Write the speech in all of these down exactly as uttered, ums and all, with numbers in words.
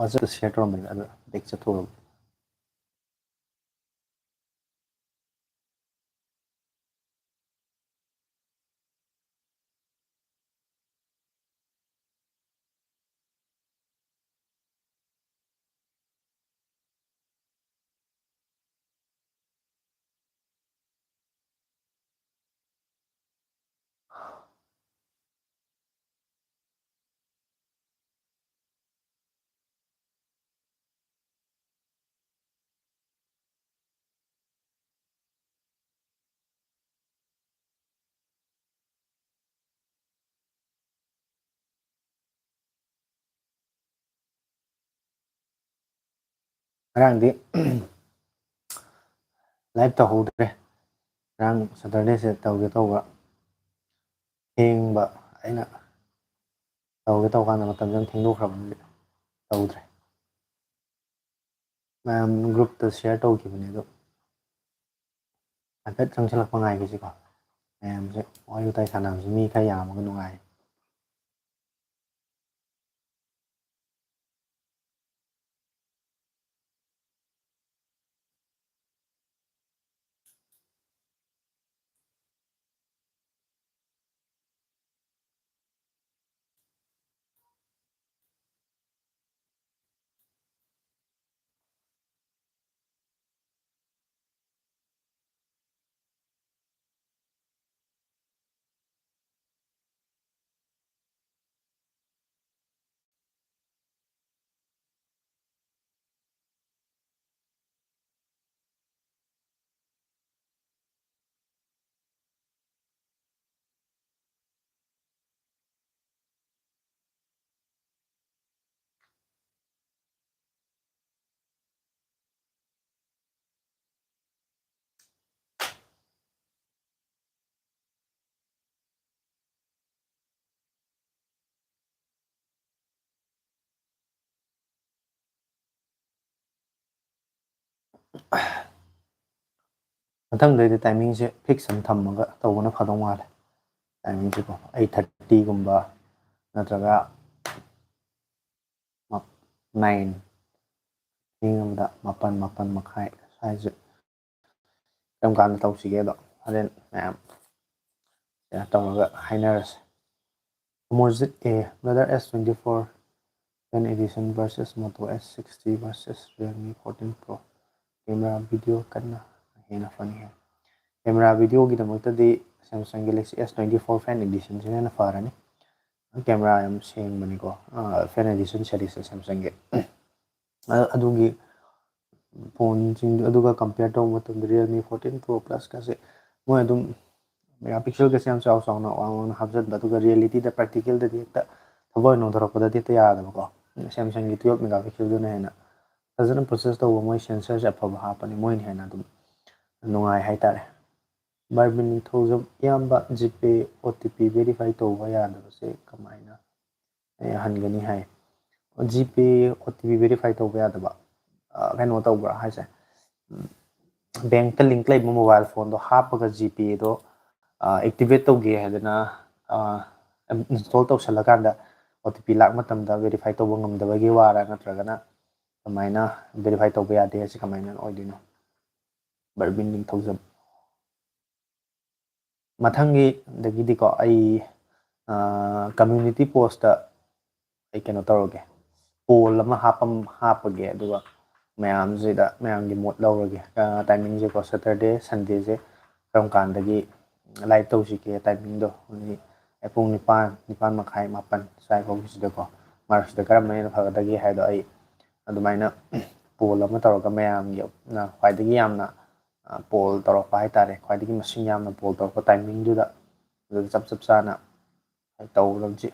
ꯋꯥꯆꯞꯇ ꯁꯤꯌꯔ ꯇꯧꯔꯝꯕꯅꯤꯅ ꯑꯗꯨ ꯕꯦꯛ ꯆꯠꯊꯣꯛꯎꯔꯕ꯫ ꯉꯔꯥꯡꯗꯤ ꯂꯥꯏꯚ ꯇꯧꯍꯧꯗ꯭ꯔꯦ꯫ ꯉꯔꯥꯡ ꯁꯇꯔꯗꯦꯁꯦ ꯇꯧꯒꯦ ꯇꯧꯕ ꯊꯦꯡꯕ, ꯑꯩꯅ ꯇꯧꯒꯦ ꯇꯧꯀꯥꯟꯗ ꯃꯇꯝꯁꯦ ꯌꯥꯝ ꯊꯦꯡꯗꯣꯛꯈ꯭ꯔꯕꯅꯤꯅ ꯇꯧꯗ꯭ꯔꯦ꯫ ꯃꯌꯥꯝ ꯒ꯭ꯔꯨꯞꯇ ꯁꯤꯌꯔ ꯇꯧꯈꯤꯕꯅꯦ, ꯑꯗꯣ ꯍꯥꯏꯐꯦꯠ ꯆꯪꯁꯤꯜꯂꯛꯄ ꯉꯥꯏꯒꯤꯁꯤꯀꯣ꯫ ꯃꯌꯥꯝꯁꯦ ꯋꯥꯔꯤ ꯋꯥꯇꯥꯏ ꯁꯥꯟꯅꯕꯁꯦ ꯃꯤ ꯈꯔ ꯌꯥꯝꯃꯒ ꯅꯨꯡꯉꯥꯏ꯫ ꯃꯊꯪꯗꯩꯗꯤ ꯇꯥꯏꯃꯤꯡꯁꯦ ꯐꯤꯛꯁ ꯑꯃ ꯊꯝꯃꯒ ꯇꯧꯕꯅ ꯐꯗꯧ ꯃꯥꯜꯂꯦ꯫ ꯇꯥꯏꯃꯤꯡꯁꯦꯀꯣ, ꯑꯩꯠ ꯊꯥꯔꯇꯤꯒꯨꯝꯕ ꯅꯠꯇ꯭ꯔꯒ ꯅꯥꯏꯟ, ꯊꯦꯡꯉꯕꯗ ꯃꯥꯄꯟ, ꯃꯥꯄꯟ ꯃꯈꯥꯏ ꯁ꯭ꯋꯥꯏꯁꯦ ꯀꯔꯝ ꯀꯥꯟꯗ ꯇꯧꯁꯤꯒꯦꯗꯣ ꯍꯣꯔꯦꯟ ꯃꯌꯥꯝ ꯀꯩꯅꯣ ꯇꯧꯔꯒ ꯍꯥꯏꯅꯔꯁꯦ꯫ Opposite A, Brother, S twenty-four fan edition versus Moto S sixty versus Realme fourteen Pro, camera video ꯀꯟꯅ ꯍꯦꯟꯅ ꯐꯅꯤ ꯍꯥꯏ꯫ ꯀꯦꯃꯦꯔꯥ ꯚꯤꯗꯤꯑꯣꯒꯤꯗꯃꯛꯇꯗꯤ Samsung Galaxy S twenty-four fan edition ꯁꯤꯅ ꯍꯦꯟꯅ ꯐꯔꯅꯤ꯫ ꯀꯦꯃꯦꯔꯥ ꯌꯥꯝ ꯁꯦꯡꯕꯅꯤꯀꯣ, fan edition series Samsungꯒꯤ꯫ ꯑ-, ꯑꯗꯨꯒꯤ ꯐꯣꯟꯁꯤꯡ ꯑꯗꯨꯒ compare ꯇꯧꯕ ꯃꯇꯝꯗ Realme fourteen Pro Plus ꯀꯁꯦ ꯃꯣꯏ ꯑꯗꯨꯝ mega pixel ꯒꯁꯦ ꯌꯥꯝ ꯆꯥꯎ ꯆꯥꯎꯅ ꯋꯥꯡ ꯋꯥꯡꯅ ꯍꯥꯞꯆꯟꯕ, ꯑꯗꯨꯒ ꯔꯤꯌꯦꯂꯤꯇꯤꯗ ꯄ꯭ꯔꯦꯛꯇꯤꯀꯦꯜꯗꯗꯤ ꯍꯦꯛꯇ ꯊꯕꯛ ꯑꯣꯏꯅ ꯇꯧꯔꯛꯄꯗꯗꯤ ꯍꯦꯛꯇ ꯌꯥꯗꯕꯀꯣ꯫ Samsungꯒꯤ twelve mega pixel ꯗꯨꯅ ꯍꯦꯟꯅ ꯐꯖꯅ ꯄ꯭ꯔꯣꯁꯦꯁ ꯇꯧꯕ, ꯃꯣꯏ ꯁꯦꯟꯁꯔꯁꯦ ꯑꯐꯕ ꯍꯥꯞꯄꯅꯤ, ꯃꯣꯏꯅ ꯍꯦꯟꯅ ꯑꯗꯨꯝ ꯅꯨꯡꯉꯥꯏ ꯍꯥꯏꯇꯥꯔꯦ꯫ ꯕꯥꯔꯕꯤꯟ ꯅꯤꯡꯊꯧꯖꯝ, ꯏꯌꯥꯝꯕ, ꯖꯤꯄꯦ ꯑꯣ ꯇꯤ ꯄꯤ ꯚꯦꯔꯤꯐꯥꯏ ꯇꯧꯕ ꯌꯥꯗꯕꯁꯦ ꯀꯃꯥꯏꯅ ꯌꯥꯍꯟꯒꯅꯤ ꯍꯥꯏ? ꯖꯤꯄꯦ ꯑꯣ ꯇꯤ ꯄꯤ ꯚꯦꯔꯤꯐꯥꯏ ꯇꯧꯕ ꯌꯥꯗꯕ, ꯑ, ꯀꯩꯅꯣ ꯇꯧꯕ꯭ꯔꯥ ꯍꯥꯏꯁꯦ? ꯕꯦꯡꯛꯇ ꯂꯤꯡꯛ ꯂꯩꯕ ꯃꯣꯕꯥꯏꯜ ꯐꯣꯟꯗꯣ ꯍꯥꯞꯄꯒ ꯖꯤꯄꯦꯗꯣ ꯑꯦꯛꯇꯤꯚꯦꯠ ꯇꯧꯒꯦ ꯍꯥꯏꯗꯅ ꯏꯟꯁꯇꯣꯜ ꯇꯧꯁꯜꯂꯀꯥꯟꯗ ꯑꯣ ꯇꯤ ꯄꯤ ꯂꯥꯛ ꯃꯇꯝꯗ ꯚꯦꯔꯤꯐꯥꯏ ꯇꯧꯕ ꯉꯝꯗꯕꯒꯤ ꯋꯥꯔ, ꯅꯠꯇ꯭ꯔꯒꯅ ꯀꯃꯥꯏꯅ ꯚꯦꯔꯤꯐꯥꯏ ꯇꯧꯕ ꯌꯥꯗꯦ ꯍꯥꯏꯁꯦ ꯀꯃꯥꯏꯅ ꯑꯣꯏꯗꯣꯏꯅꯣ? ꯕꯥꯔꯕꯤꯟ ꯅꯤꯡꯊꯧꯖꯝ꯫ ꯃꯊꯪꯒꯤꯗꯒꯤꯗꯤꯀꯣ ꯑꯩ ꯀꯝꯃ꯭ꯌꯨꯅꯤꯇꯤ ꯄꯣꯁꯇ ꯑꯩ ꯀꯩꯅꯣ ꯇꯧꯔꯒꯦ, ꯄꯣꯜ ꯑꯃ ꯍꯥꯞꯄꯝ ꯍꯥꯞꯄꯒꯦ, ꯑꯗꯨꯒ ꯃꯌꯥꯝꯁꯤꯗ ꯃꯌꯥꯝꯒꯤ ꯃꯣꯠ ꯂꯧꯔꯒꯦ꯫ ꯇꯥꯏꯃꯤꯡꯁꯦꯀꯣ, ꯁꯦꯇꯔꯗꯦ ꯁꯟꯗꯦꯁꯦ ꯀꯔꯝ ꯀꯥꯟꯗꯒꯤ ꯂꯥꯏꯚ ꯇꯧꯁꯤꯒꯦ? ꯇꯥꯏꯃꯤꯡꯗꯣ ꯍꯧꯖꯤꯛ ꯄꯨꯡ ꯅꯤꯄꯥꯟ, ꯅꯤꯄꯥꯟ ꯃꯈꯥꯏ, ꯃꯥꯄꯟ ꯁ꯭ꯋꯥꯏꯐꯥꯎꯒꯤꯁꯤꯗꯀꯣ, ꯃꯔꯛꯁꯤꯗ ꯀꯔꯝꯕꯅ ꯍꯦꯟꯅ ꯐꯒꯗꯒꯦ ꯍꯥꯏꯗꯣ ꯑꯩ ꯑꯗꯨꯃꯥꯏꯅ ꯄꯣꯜ ꯑꯃ ꯇꯧꯔꯒ ꯃꯌꯥꯝꯒꯤ ꯈ꯭ꯋꯥꯏꯗꯒꯤ ꯌꯥꯝꯅ ꯄꯣꯜ ꯇꯧꯔꯛꯄ ꯍꯥꯏꯇꯥꯔꯦ, ꯈ꯭ꯋꯥꯏꯗꯒꯤ ꯃꯁꯤꯡ ꯌꯥꯝꯅ ꯄꯣꯜ ꯇꯧꯔꯛꯄ ꯇꯥꯏꯃꯤꯡꯗꯨꯗ ꯑꯗꯨꯗ ꯆꯞ ꯆꯞ ꯆꯥꯅ ꯇꯧꯔꯁꯤ,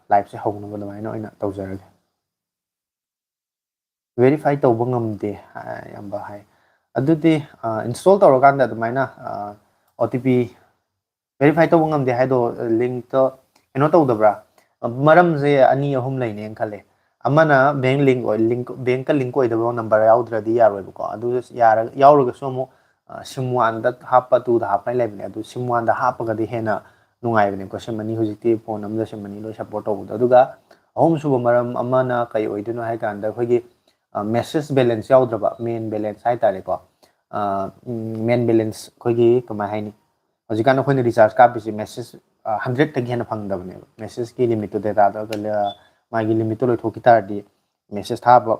ꯂꯥꯏꯚꯁꯦ ꯍꯧꯅꯕ ꯑꯗꯨꯃꯥꯏꯅ ꯑꯣꯏꯅ ꯇꯧꯖꯔꯒꯦ꯫ ꯚꯦꯔꯤꯐꯥꯏ ꯇꯧꯕ ꯉꯝꯗꯦ, ꯑꯌꯥꯝꯕ ꯍꯥꯏ꯫ ꯑꯗꯨꯗꯤ ꯏꯟꯁꯇꯣꯜ ꯇꯧꯔꯀꯥꯟꯗ ꯑꯗꯨꯃꯥꯏꯅ ꯑꯣ ꯇꯤ ꯄꯤ ꯚꯦꯔꯤꯐꯥꯏ ꯇꯧꯕ ꯉꯝꯗꯦ ꯍꯥꯏꯗꯣ, ꯂꯤꯡꯛꯇꯣ ꯀꯩꯅꯣ ꯇꯧꯗꯕ꯭ꯔꯥ? ꯃꯔꯝꯁꯦ ꯑꯅꯤ ꯑꯍꯨꯝ ꯂꯩꯅꯦꯅ ꯈꯜꯂꯦ꯫ ꯑꯃꯅ ꯕꯦꯡꯛ ꯂꯤꯡꯛ ꯑꯣꯏ, ꯂꯤꯡꯛ, ꯕꯦꯡꯛꯀ ꯂꯤꯡꯛ ꯑꯣꯏꯗꯕ ꯅꯝꯕꯔ ꯌꯥꯎꯗ꯭ꯔꯗꯤ ꯌꯥꯔꯣꯏꯕꯀꯣ꯫ ꯑꯗꯨ ꯌꯥꯔ-, ꯌꯥꯎꯔꯒꯁꯨ ꯑꯃꯨꯛ ꯁꯤꯝ ꯋꯥꯟꯗ ꯍꯥꯞꯄ, ꯇꯨꯗ ꯍꯥꯞꯄ ꯍꯥꯏꯅ ꯂꯩꯕꯅꯦ꯫ ꯑꯗꯨ ꯁꯤꯝ ꯋꯥꯟꯗ ꯍꯥꯞꯄꯒꯗꯤ ꯍꯦꯟꯅ ꯅꯨꯡꯉꯥꯏꯕꯅꯦꯀꯣ꯫ ꯁꯤꯝ ꯑꯅꯤ, ꯍꯧꯖꯤꯛꯇꯤ ꯐꯣꯟ ꯑꯃꯗ ꯁꯤꯝ ꯑꯅꯤ ꯂꯣꯏ ꯁꯞꯄꯣꯔꯠ ꯇꯧꯕꯗꯣ꯫ ꯑꯗꯨꯒ ꯑꯍꯨꯝꯁꯨꯕ ꯃꯔꯝ ꯑꯃꯅ ꯀꯩ ꯑꯣꯏꯗꯣꯏꯅꯣ ꯍꯥꯏ ꯀꯥꯟꯗ, ꯑꯩꯈꯣꯏꯒꯤ ꯃꯦꯁꯦꯖ ꯕꯦꯂꯦꯟꯁ ꯌꯥꯎꯗ꯭ꯔꯕ, ꯃꯦꯟ ꯕꯦꯂꯦꯟꯁ ꯍꯥꯏ ꯇꯥꯔꯦꯀꯣ꯫ ꯃꯦꯟ ꯕꯦꯂꯦꯟꯁ ꯑꯩꯈꯣꯏꯒꯤ ꯀꯃꯥꯏ ꯍꯥꯏꯅꯤ, ꯍꯧꯖꯤꯛꯀꯥꯟ ꯑꯩꯈꯣꯏꯅ ꯔꯤꯆꯥꯔꯖ ꯀꯥꯞꯄꯤꯁꯦ ꯃꯦꯁꯦꯖ ꯍꯟꯗ꯭ꯔꯦꯗꯇꯒꯤ ꯍꯦꯟꯅ ꯐꯪꯗꯕꯅꯦꯕ꯫ ꯃꯦꯁꯦꯖꯀꯤ ꯂꯤꯃꯤꯠꯇꯣ, ꯗꯦꯇꯥꯗꯣ, ꯃꯥꯒꯤ ꯂꯤꯃꯤꯠꯇꯣ ꯂꯣꯏꯊꯣꯛꯈꯤ ꯇꯥꯔꯗꯤ ꯃꯦꯁꯦꯖ ꯊꯥꯕ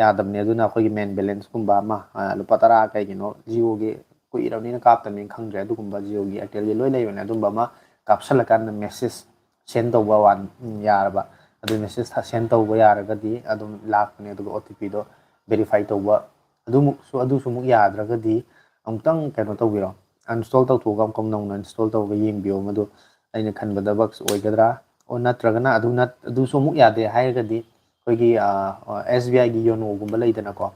ꯌꯥꯗꯕꯅꯦ꯫ ꯑꯗꯨꯅ ꯑꯩꯈꯣꯏꯒꯤ ꯃꯦꯟ ꯕꯦꯂꯦꯟꯁꯀꯨꯝꯕ ꯑꯃ, ꯂꯨꯄꯥ ꯇꯔꯥ, ꯀꯩꯒꯤꯅꯣ, ꯖꯤꯑꯣꯒꯤ ꯀꯨꯏꯔꯕꯅꯤꯅ ꯀꯥꯞꯇꯕꯅꯤꯅ ꯈꯪꯗ꯭ꯔꯦ, ꯑꯗꯨꯒꯨꯝꯕ ꯖꯤꯑꯣꯒꯤ, ꯑꯦꯌꯥꯔꯇꯦꯜꯒꯤ ꯂꯣꯏ ꯂꯩꯕꯅꯦ꯫ ꯑꯗꯨꯝꯕ ꯑꯃ ꯀꯥꯞꯁꯜꯂꯀꯥꯟꯗ ꯃꯦꯁꯦꯖ ꯁꯦꯟ ꯇꯧꯕ ꯋꯥꯟ ꯌꯥꯔꯕ, ꯑꯗꯨ ꯃꯦꯁꯦꯖ ꯁꯦꯟ ꯇꯧꯕ ꯌꯥꯔꯒꯗꯤ ꯑꯗꯨꯝ ꯂꯥꯛꯄꯅꯦ꯫ ꯑꯗꯨꯒ ꯑꯣ ꯇꯤ ꯄꯤꯗꯣ ꯚꯦꯔꯤꯐꯥꯏ ꯇꯧꯕ, ꯑꯗꯨꯃꯨꯛꯁꯨ, ꯑꯗꯨꯁꯨ ꯑꯃꯨꯛ ꯌꯥꯗ꯭ꯔꯒꯗꯤ ꯑꯃꯨꯛꯇꯪ ꯀꯩꯅꯣ ꯇꯧꯕꯤꯔꯣ, ꯑꯟꯏꯟꯁꯇꯣꯜ ꯇꯧꯊꯣꯛꯑꯒ ꯑꯃꯨꯛꯀ ꯅꯧꯅ ꯏꯟꯁꯇꯣꯜ ꯇꯧꯔꯒ ꯌꯦꯡꯕꯤꯌꯣ꯫ ꯃꯗꯨ ꯑꯩꯅ ꯈꯟꯕꯗ ꯕꯒꯁ ꯑꯣꯏꯒꯗ꯭ꯔꯥ, ꯑꯣ, ꯅꯠꯇ꯭ꯔꯒꯅ ꯑꯗꯨ ꯅꯠ-, ꯑꯗꯨꯁꯨ ꯑꯃꯨꯛ ꯌꯥꯗꯦ ꯍꯥꯏꯔꯒꯗꯤ ꯑꯩꯈꯣꯏꯒꯤ, ꯑ, ꯑ, ꯑꯦꯁ ꯕꯤ ꯑꯥꯏꯒꯤ ꯌꯣꯅꯣꯒꯨꯝꯕ ꯂꯩꯗꯅꯀꯣ,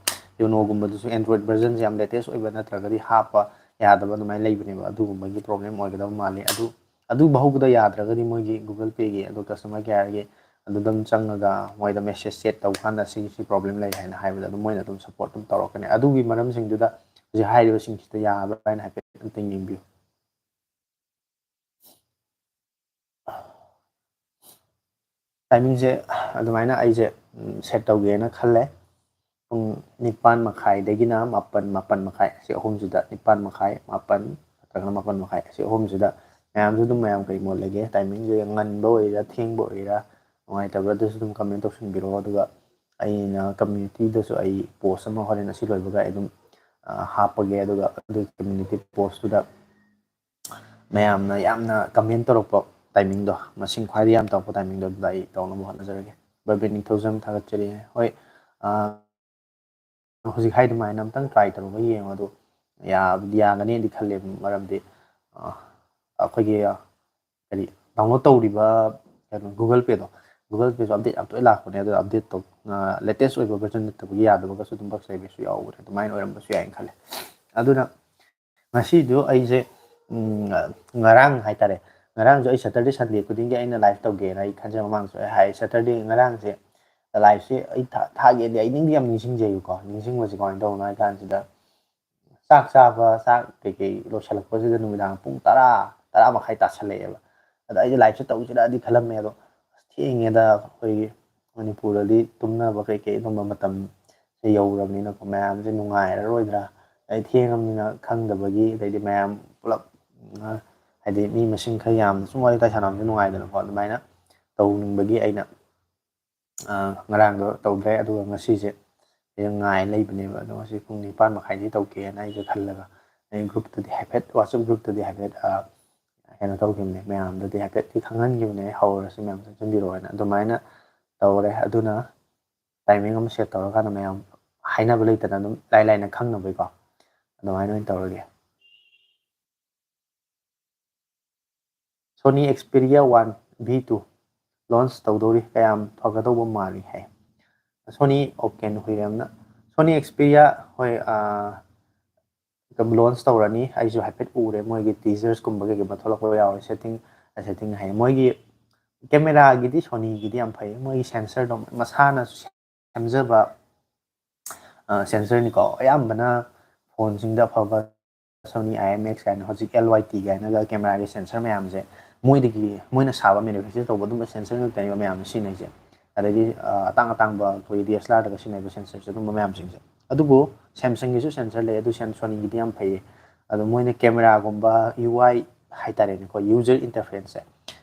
ꯌꯣꯅꯣꯒꯨꯝꯕꯗꯨꯁꯨ ꯑꯦꯟꯗ꯭ꯔꯣꯏꯗ ꯚꯔꯖꯟꯁꯦ ꯌꯥꯝ ꯂꯦꯇꯦꯁ ꯑꯣꯏꯕ ꯅꯠꯇ꯭ꯔꯒꯗꯤ ꯍꯥꯞꯄ ꯌꯥꯗꯕ ꯑꯗꯨꯃꯥꯏꯅ ꯂꯩꯕꯅꯦꯕ꯫ ꯑꯗꯨꯒꯨꯝꯕꯒꯤ ꯄ꯭ꯔꯣꯕ꯭ꯂꯦꯝ ꯑꯣꯏꯒꯗꯕ ꯃꯥꯜꯂꯤ꯫ ꯑꯗꯨ, ꯑꯗꯨ ꯐꯥꯎꯕꯗ ꯌꯥꯗ꯭ꯔꯒꯗꯤ ꯃꯣꯏꯒꯤ ꯒꯨꯒꯜ ꯄꯦꯒꯤ ꯑꯗꯣ ꯀꯁꯇꯃꯔ ꯀꯦꯌꯔꯒꯤ ꯑꯗꯨꯗ ꯑꯗꯨꯝ ꯆꯪꯉꯒ ꯃꯣꯏꯗ ꯃꯦꯁꯦꯖ ꯆꯦꯠ ꯇꯧꯕ ꯀꯥꯟꯗ ꯁꯤꯒꯤ ꯁꯤ ꯄ꯭ꯔꯣꯕ꯭ꯂꯦꯝ ꯂꯩ ꯍꯥꯏꯅ ꯍꯥꯏꯕꯗ ꯑꯗꯨꯝ ꯃꯣꯏꯅ ꯑꯗꯨꯝ ꯁꯄꯣꯔꯠ ꯑꯗꯨꯝ ꯇꯧꯔꯛꯀꯅꯤ꯫ ꯑꯗꯨꯒꯤ ꯃꯔꯝꯁꯤꯡꯗꯨꯗ ꯍꯧꯖꯤꯛ ꯍꯥꯏꯔꯤꯕꯁꯤꯡꯁꯤꯗ ꯌꯥꯕ꯭ꯔꯥ ꯍꯥꯏꯅ ꯍꯥꯏꯐꯦꯠ ꯑꯝꯇꯪ ꯌꯦꯡꯕꯤꯌꯨ꯫ ꯇꯥꯏꯃꯤꯡꯁꯦ ꯑꯗꯨꯃꯥꯏꯅ ꯑꯩꯁꯦ, ꯎꯝ, ꯁꯦꯠ ꯇꯧꯒꯦꯅ ꯈꯜꯂꯦ꯫ ꯄꯨꯡ ꯅꯤꯄꯥꯟ ꯃꯈꯥꯏꯗꯒꯤꯅ ꯃꯥꯄꯟ, ꯃꯥꯄꯟ ꯃꯈꯥꯏ, ꯑꯁꯤ ꯑꯍꯨꯝꯁꯤꯗ, ꯅꯤꯄꯥꯟ ꯃꯈꯥꯏ, ꯃꯥꯄꯟ ꯅꯠꯇ꯭ꯔꯒꯅ ꯃꯥꯄꯟ ꯃꯈꯥꯏ, ꯑꯁꯤ ꯑꯍꯨꯝꯁꯤꯗ ꯃꯌꯥꯝꯁꯨ ꯑꯗꯨꯝ, ꯃꯌꯥꯝ ꯀꯩ ꯃꯣꯠ ꯂꯩꯒꯦ? ꯇꯥꯏꯃꯤꯡꯁꯦ ꯉꯟꯕ ꯑꯣꯏꯔꯤꯔꯥ, ꯊꯦꯡꯕ ꯑꯣꯏꯔꯤꯔꯥ, ꯅꯨꯡꯉꯥꯏꯇꯕ꯭ꯔꯥ? ꯑꯗꯨꯁꯨ ꯑꯗꯨꯝ ꯀꯃꯦꯟ ꯇꯧꯁꯟꯕꯤꯔꯛꯑꯣ꯫ ꯑꯗꯨꯒ ꯑꯩꯅ ꯀꯝꯃ꯭ꯌꯨꯅꯤꯇꯤꯗꯁꯨ ꯑꯩ ꯄꯣꯁ ꯑꯃ ꯍꯣꯔꯦꯟ ꯑꯁꯤ ꯂꯣꯏꯕꯒ ꯑꯩ ꯑꯗꯨꯝ, ꯑ, ꯍꯥꯞꯄꯒꯦ꯫ ꯑꯗꯨꯒ ꯑꯗꯨꯒꯤ ꯀꯝꯃ꯭ꯌꯨꯅꯤꯇꯤ ꯄꯣꯁꯇꯨꯗ ꯃꯌꯥꯝꯅ ꯌꯥꯝꯅ ꯀꯃꯦꯟ ꯇꯧꯔꯛꯄ ꯇꯥꯏꯃꯤꯡꯗꯣ, ꯃꯁꯤꯡ ꯈ꯭ꯋꯥꯏꯗꯒꯤ ꯌꯥꯝ ꯇꯧꯔꯛꯄ ꯇꯥꯏꯃꯤꯡꯗꯣ, ꯑꯗꯨꯗ ꯑꯩ ꯇꯧꯅꯕ ꯍꯣꯠꯅꯖꯔꯒꯦ꯫ ꯕ꯭ꯔꯕꯤꯟ ꯅꯤꯡꯊꯧꯖꯝ, ꯊꯥꯒꯠꯆꯔꯤ꯫ ꯍꯣꯏ, ꯑ, ꯍꯧꯖꯤꯛ ꯍꯥꯏ ꯑꯗꯨꯃꯥꯏꯅ ꯑꯝꯇꯪ ꯇ꯭ꯔꯥꯏ ꯇꯧꯔꯒ ꯌꯦꯡꯉꯣ꯫ ꯑꯗꯨ ꯌꯥꯕꯨꯗꯤ ꯌꯥꯒꯅꯤꯗꯤ ꯈꯜꯂꯦ, ꯃꯔꯝꯗꯤ, ꯑ, ꯑꯩꯈꯣꯏꯒꯤ, ꯑ, ꯀꯔꯤ, ꯗꯥꯎꯟꯂꯣꯗ ꯇꯧꯔꯤꯕ ꯀꯩꯅꯣ, ꯒꯨꯒꯜ ꯄꯦꯗꯣ, ꯒꯨꯒꯜ ꯄꯦꯁꯨ ꯑꯞꯗꯦꯠ ꯌꯥꯝ ꯇꯣꯏꯅ ꯂꯥꯛꯄꯅꯦ꯫ ꯑꯗꯣ ꯑꯞꯗꯦꯠꯇꯣ, ꯑ, ꯂꯦꯇꯦꯁ ꯑꯣꯏꯕ ꯚꯔꯖꯟ ꯅꯠꯇꯕꯒꯤ ꯌꯥꯗꯕꯒꯁꯨ ꯑꯗꯨꯝ ꯕꯒꯁ ꯂꯩꯕꯁꯨ ꯌꯥꯎꯕꯅꯦ꯫ ꯑꯗꯨꯃꯥꯏꯅ ꯑꯣꯏꯔꯝꯕꯁꯨ ꯌꯥꯏꯅ ꯈꯜꯂꯦ꯫ ꯑꯗꯨꯅ ꯉꯁꯤꯗꯣ ꯑꯩꯁꯦ, ꯎꯝ, ꯉꯔꯥꯡ ꯍꯥꯏꯇꯥꯔꯦ, ꯉꯔꯥꯡꯁꯨ ꯑꯩ ꯁꯦꯇꯔꯗꯦ ꯁꯟꯗꯦ ꯈꯨꯗꯤꯡꯒꯤ ꯑꯩꯅ ꯂꯥꯏꯐ ꯇꯧꯒꯦꯅ ꯑꯩ ꯈꯟꯖꯩ꯫ ꯃꯃꯥꯡꯁꯨ ꯑꯩ ꯍꯥꯏ, ꯁꯦꯇꯔꯗꯦ ꯉꯔꯥꯡꯁꯦ ꯂꯥꯏꯐꯁꯦ ꯑꯩ ꯊꯥ-, ꯊꯥꯒꯦꯗꯤ ꯑꯩ ꯅꯤꯡꯗꯤ ꯌꯥꯝ ꯅꯤꯡꯁꯤꯡꯖꯩꯕꯀꯣ꯫ ꯅꯤꯡꯁꯤꯡꯕꯁꯦ ꯀꯃꯥꯏꯅ ꯇꯧꯕꯅꯣ ꯍꯥꯏ ꯀꯥꯟꯁꯤꯗ, ꯆꯥꯛ ꯆꯥꯕ, ꯆꯥꯛ ꯀꯩꯀꯩ ꯂꯣꯏꯁꯤꯜꯂꯛꯄꯁꯤꯗ ꯅꯨꯃꯤꯗꯥꯡ ꯄꯨꯡ ꯇꯔꯥ, ꯇꯔꯥ ꯃꯈꯥꯏ ꯇꯥꯁꯜꯂꯛꯑꯦꯕ꯫ ꯑꯗ ꯑꯩꯁꯦ ꯂꯥꯏꯐꯁꯦ ꯇꯧꯁꯤꯔꯗꯤ ꯈꯜꯂꯝꯃꯦ, ꯑꯗꯣ ꯑꯁ, ꯊꯦꯡꯉꯦꯗ, ꯑꯩꯈꯣꯏꯒꯤ ꯃꯅꯤꯄꯨꯔꯗꯗꯤ ꯇꯨꯝꯅꯕ ꯀꯩꯀꯩ ꯑꯗꯨꯝꯕ ꯃꯇꯝꯁꯦ ꯌꯧꯔꯕꯅꯤꯅꯀꯣ, ꯃꯌꯥꯝꯁꯦ ꯅꯨꯡꯉꯥꯏꯔꯔꯣꯏꯗ꯭ꯔꯥ, ꯑꯩ ꯊꯦꯡꯉꯕꯅꯤꯅ ꯈꯪꯗꯕꯒꯤ, ꯑꯗꯩꯗꯤ ꯃꯌꯥꯝ ꯄꯨꯂꯞ, ꯎꯝ, ꯍꯥꯏꯗꯤ ꯃꯤ ꯃꯁꯤꯡ ꯈꯔ ꯌꯥꯝꯅ ꯁꯨꯝ ꯋꯥꯔꯤ ꯋꯥꯇꯥꯏ ꯁꯥꯟꯅꯕꯁꯦ ꯅꯨꯡꯉꯥꯏꯗꯅꯀꯣ, ꯑꯗꯨꯃꯥꯏꯅ ꯇꯧꯅꯤꯡꯕꯒꯤ ꯑꯩꯅ, ꯑ, ꯉꯔꯥꯡꯗꯣ ꯇꯧꯗ꯭ꯔꯦ꯫ ꯑꯗꯨꯒ ꯉꯁꯤꯁꯦ ꯑꯩ ꯉꯥꯏ ꯂꯩꯕꯅꯦꯕ꯫ ꯑꯗꯣ ꯉꯁꯤ ꯄꯨꯡ ꯅꯤꯄꯥꯟ ꯃꯈꯥꯏꯗꯤ ꯇꯧꯒꯦꯅ ꯑꯩꯁꯦ ꯈꯜꯂꯒ, ꯑꯩ group ꯇꯗꯤ ꯍꯥꯏꯐꯦꯠ, WhatsApp group ꯇꯗꯤ ꯍꯥꯏꯐꯦꯠ, ꯑ, ꯀꯩꯅꯣ ꯇꯧꯈꯤꯕꯅꯦ, ꯃꯌꯥꯝꯗꯗꯤ ꯍꯥꯏꯐꯦꯠꯇꯤ ꯈꯪꯍꯟꯈꯤꯕꯅꯦ, "ꯍꯧꯔꯁꯤ, ꯃꯌꯥꯝ ꯆꯪꯁꯤꯟꯕꯤꯔꯛꯑꯣ" ꯍꯥꯏꯅ꯫ ꯑꯗꯨꯃꯥꯏꯅ ꯇꯧꯔꯦ꯫ ꯑꯗꯨꯅ timing ꯑꯃ set ꯇꯧꯔꯀꯥꯟꯗ ꯃꯌꯥꯝ ꯍꯥꯏꯅꯕ ꯂꯩꯇꯅ ꯑꯗꯨꯝ ꯏꯂꯥꯏ ꯂꯥꯏꯅ ꯈꯪꯅꯕꯩꯀꯣ, ꯑꯗꯨꯃꯥꯏꯅ ꯑꯣꯏꯅ ꯇꯧꯔꯒꯦ꯫ Sony Xperia one V two launch ꯇꯧꯗꯧꯔꯤ, ꯀꯌꯥꯝ ꯐꯒꯗꯧꯕ ꯃꯥꯜꯂꯤ ꯍꯥꯏ꯫ Sony, okay, ꯍꯨꯏꯔꯦꯝꯅ, Sony Xperia, ꯍꯣꯏ, ꯑꯥ, launch ꯇꯧꯔꯅꯤ꯫ ꯑꯩꯁꯨ ꯍꯥꯏꯐꯦꯠ ꯎꯔꯦ, ꯃꯣꯏꯒꯤ teasers ꯀꯨꯝꯕ ꯀꯩꯒꯨꯝꯕ ꯊꯣꯛꯂꯛꯄ ꯌꯥꯎꯔꯦ꯫ Setting, setting ꯍꯥꯏ, ꯃꯣꯏꯒꯤ camera ꯒꯤꯗꯤ Sony ꯒꯤꯗꯤ ꯌꯥꯝ ꯐꯩ, ꯃꯣꯏꯒꯤ sensor ꯗꯣ ꯃꯁꯥꯅꯁꯨ ꯁꯦꯝꯖꯕ, ꯑ, sensor ꯅꯤꯀꯣ꯫ ꯑꯌꯥꯝꯕꯅ phone ꯁꯤꯡꯗ ꯑꯐꯕ Sony I M X ꯀꯥꯏꯅ, ꯍꯧꯖꯤꯛ L Y T ꯀꯥꯏꯅꯒ camera ꯒꯤ sensor ꯃꯌꯥꯝꯁꯦ, ꯃꯣꯏꯗꯒꯤ, ꯃꯣꯏꯅ ꯁꯥꯕ, manufacture ꯇꯧꯕ ꯑꯗꯨꯝꯕ sensor ꯉꯥꯛꯇꯅꯦꯕ ꯃꯌꯥꯝꯅ ꯁꯤꯖꯤꯟꯅꯩꯁꯦ꯫ ꯑꯗꯒꯤ, ꯑ, ꯑꯇꯥꯡ ꯑꯇꯥꯡꯕ ꯑꯩꯈꯣꯏꯒꯤ D S L R ꯗꯒ ꯁꯤꯖꯤꯟꯅꯔꯤꯕ sensor ꯁꯦ, ꯑꯗꯨꯝꯕ ꯃꯌꯥꯝꯁꯤꯡꯁꯦ꯫ ꯑꯗꯨꯕꯨ Samsung ꯒꯤꯁꯨ sensor ꯂꯩ, ꯑꯗꯨ Sam-, Sony ꯒꯤꯗꯤ ꯌꯥꯝ ꯐꯩꯌꯦ꯫ ꯑꯗꯣ ꯃꯣꯏꯅ camera ꯒꯨꯝꯕ U I ꯍꯥꯏꯇꯥꯔꯦꯅꯦꯀꯣ, user interface ꯁꯦ,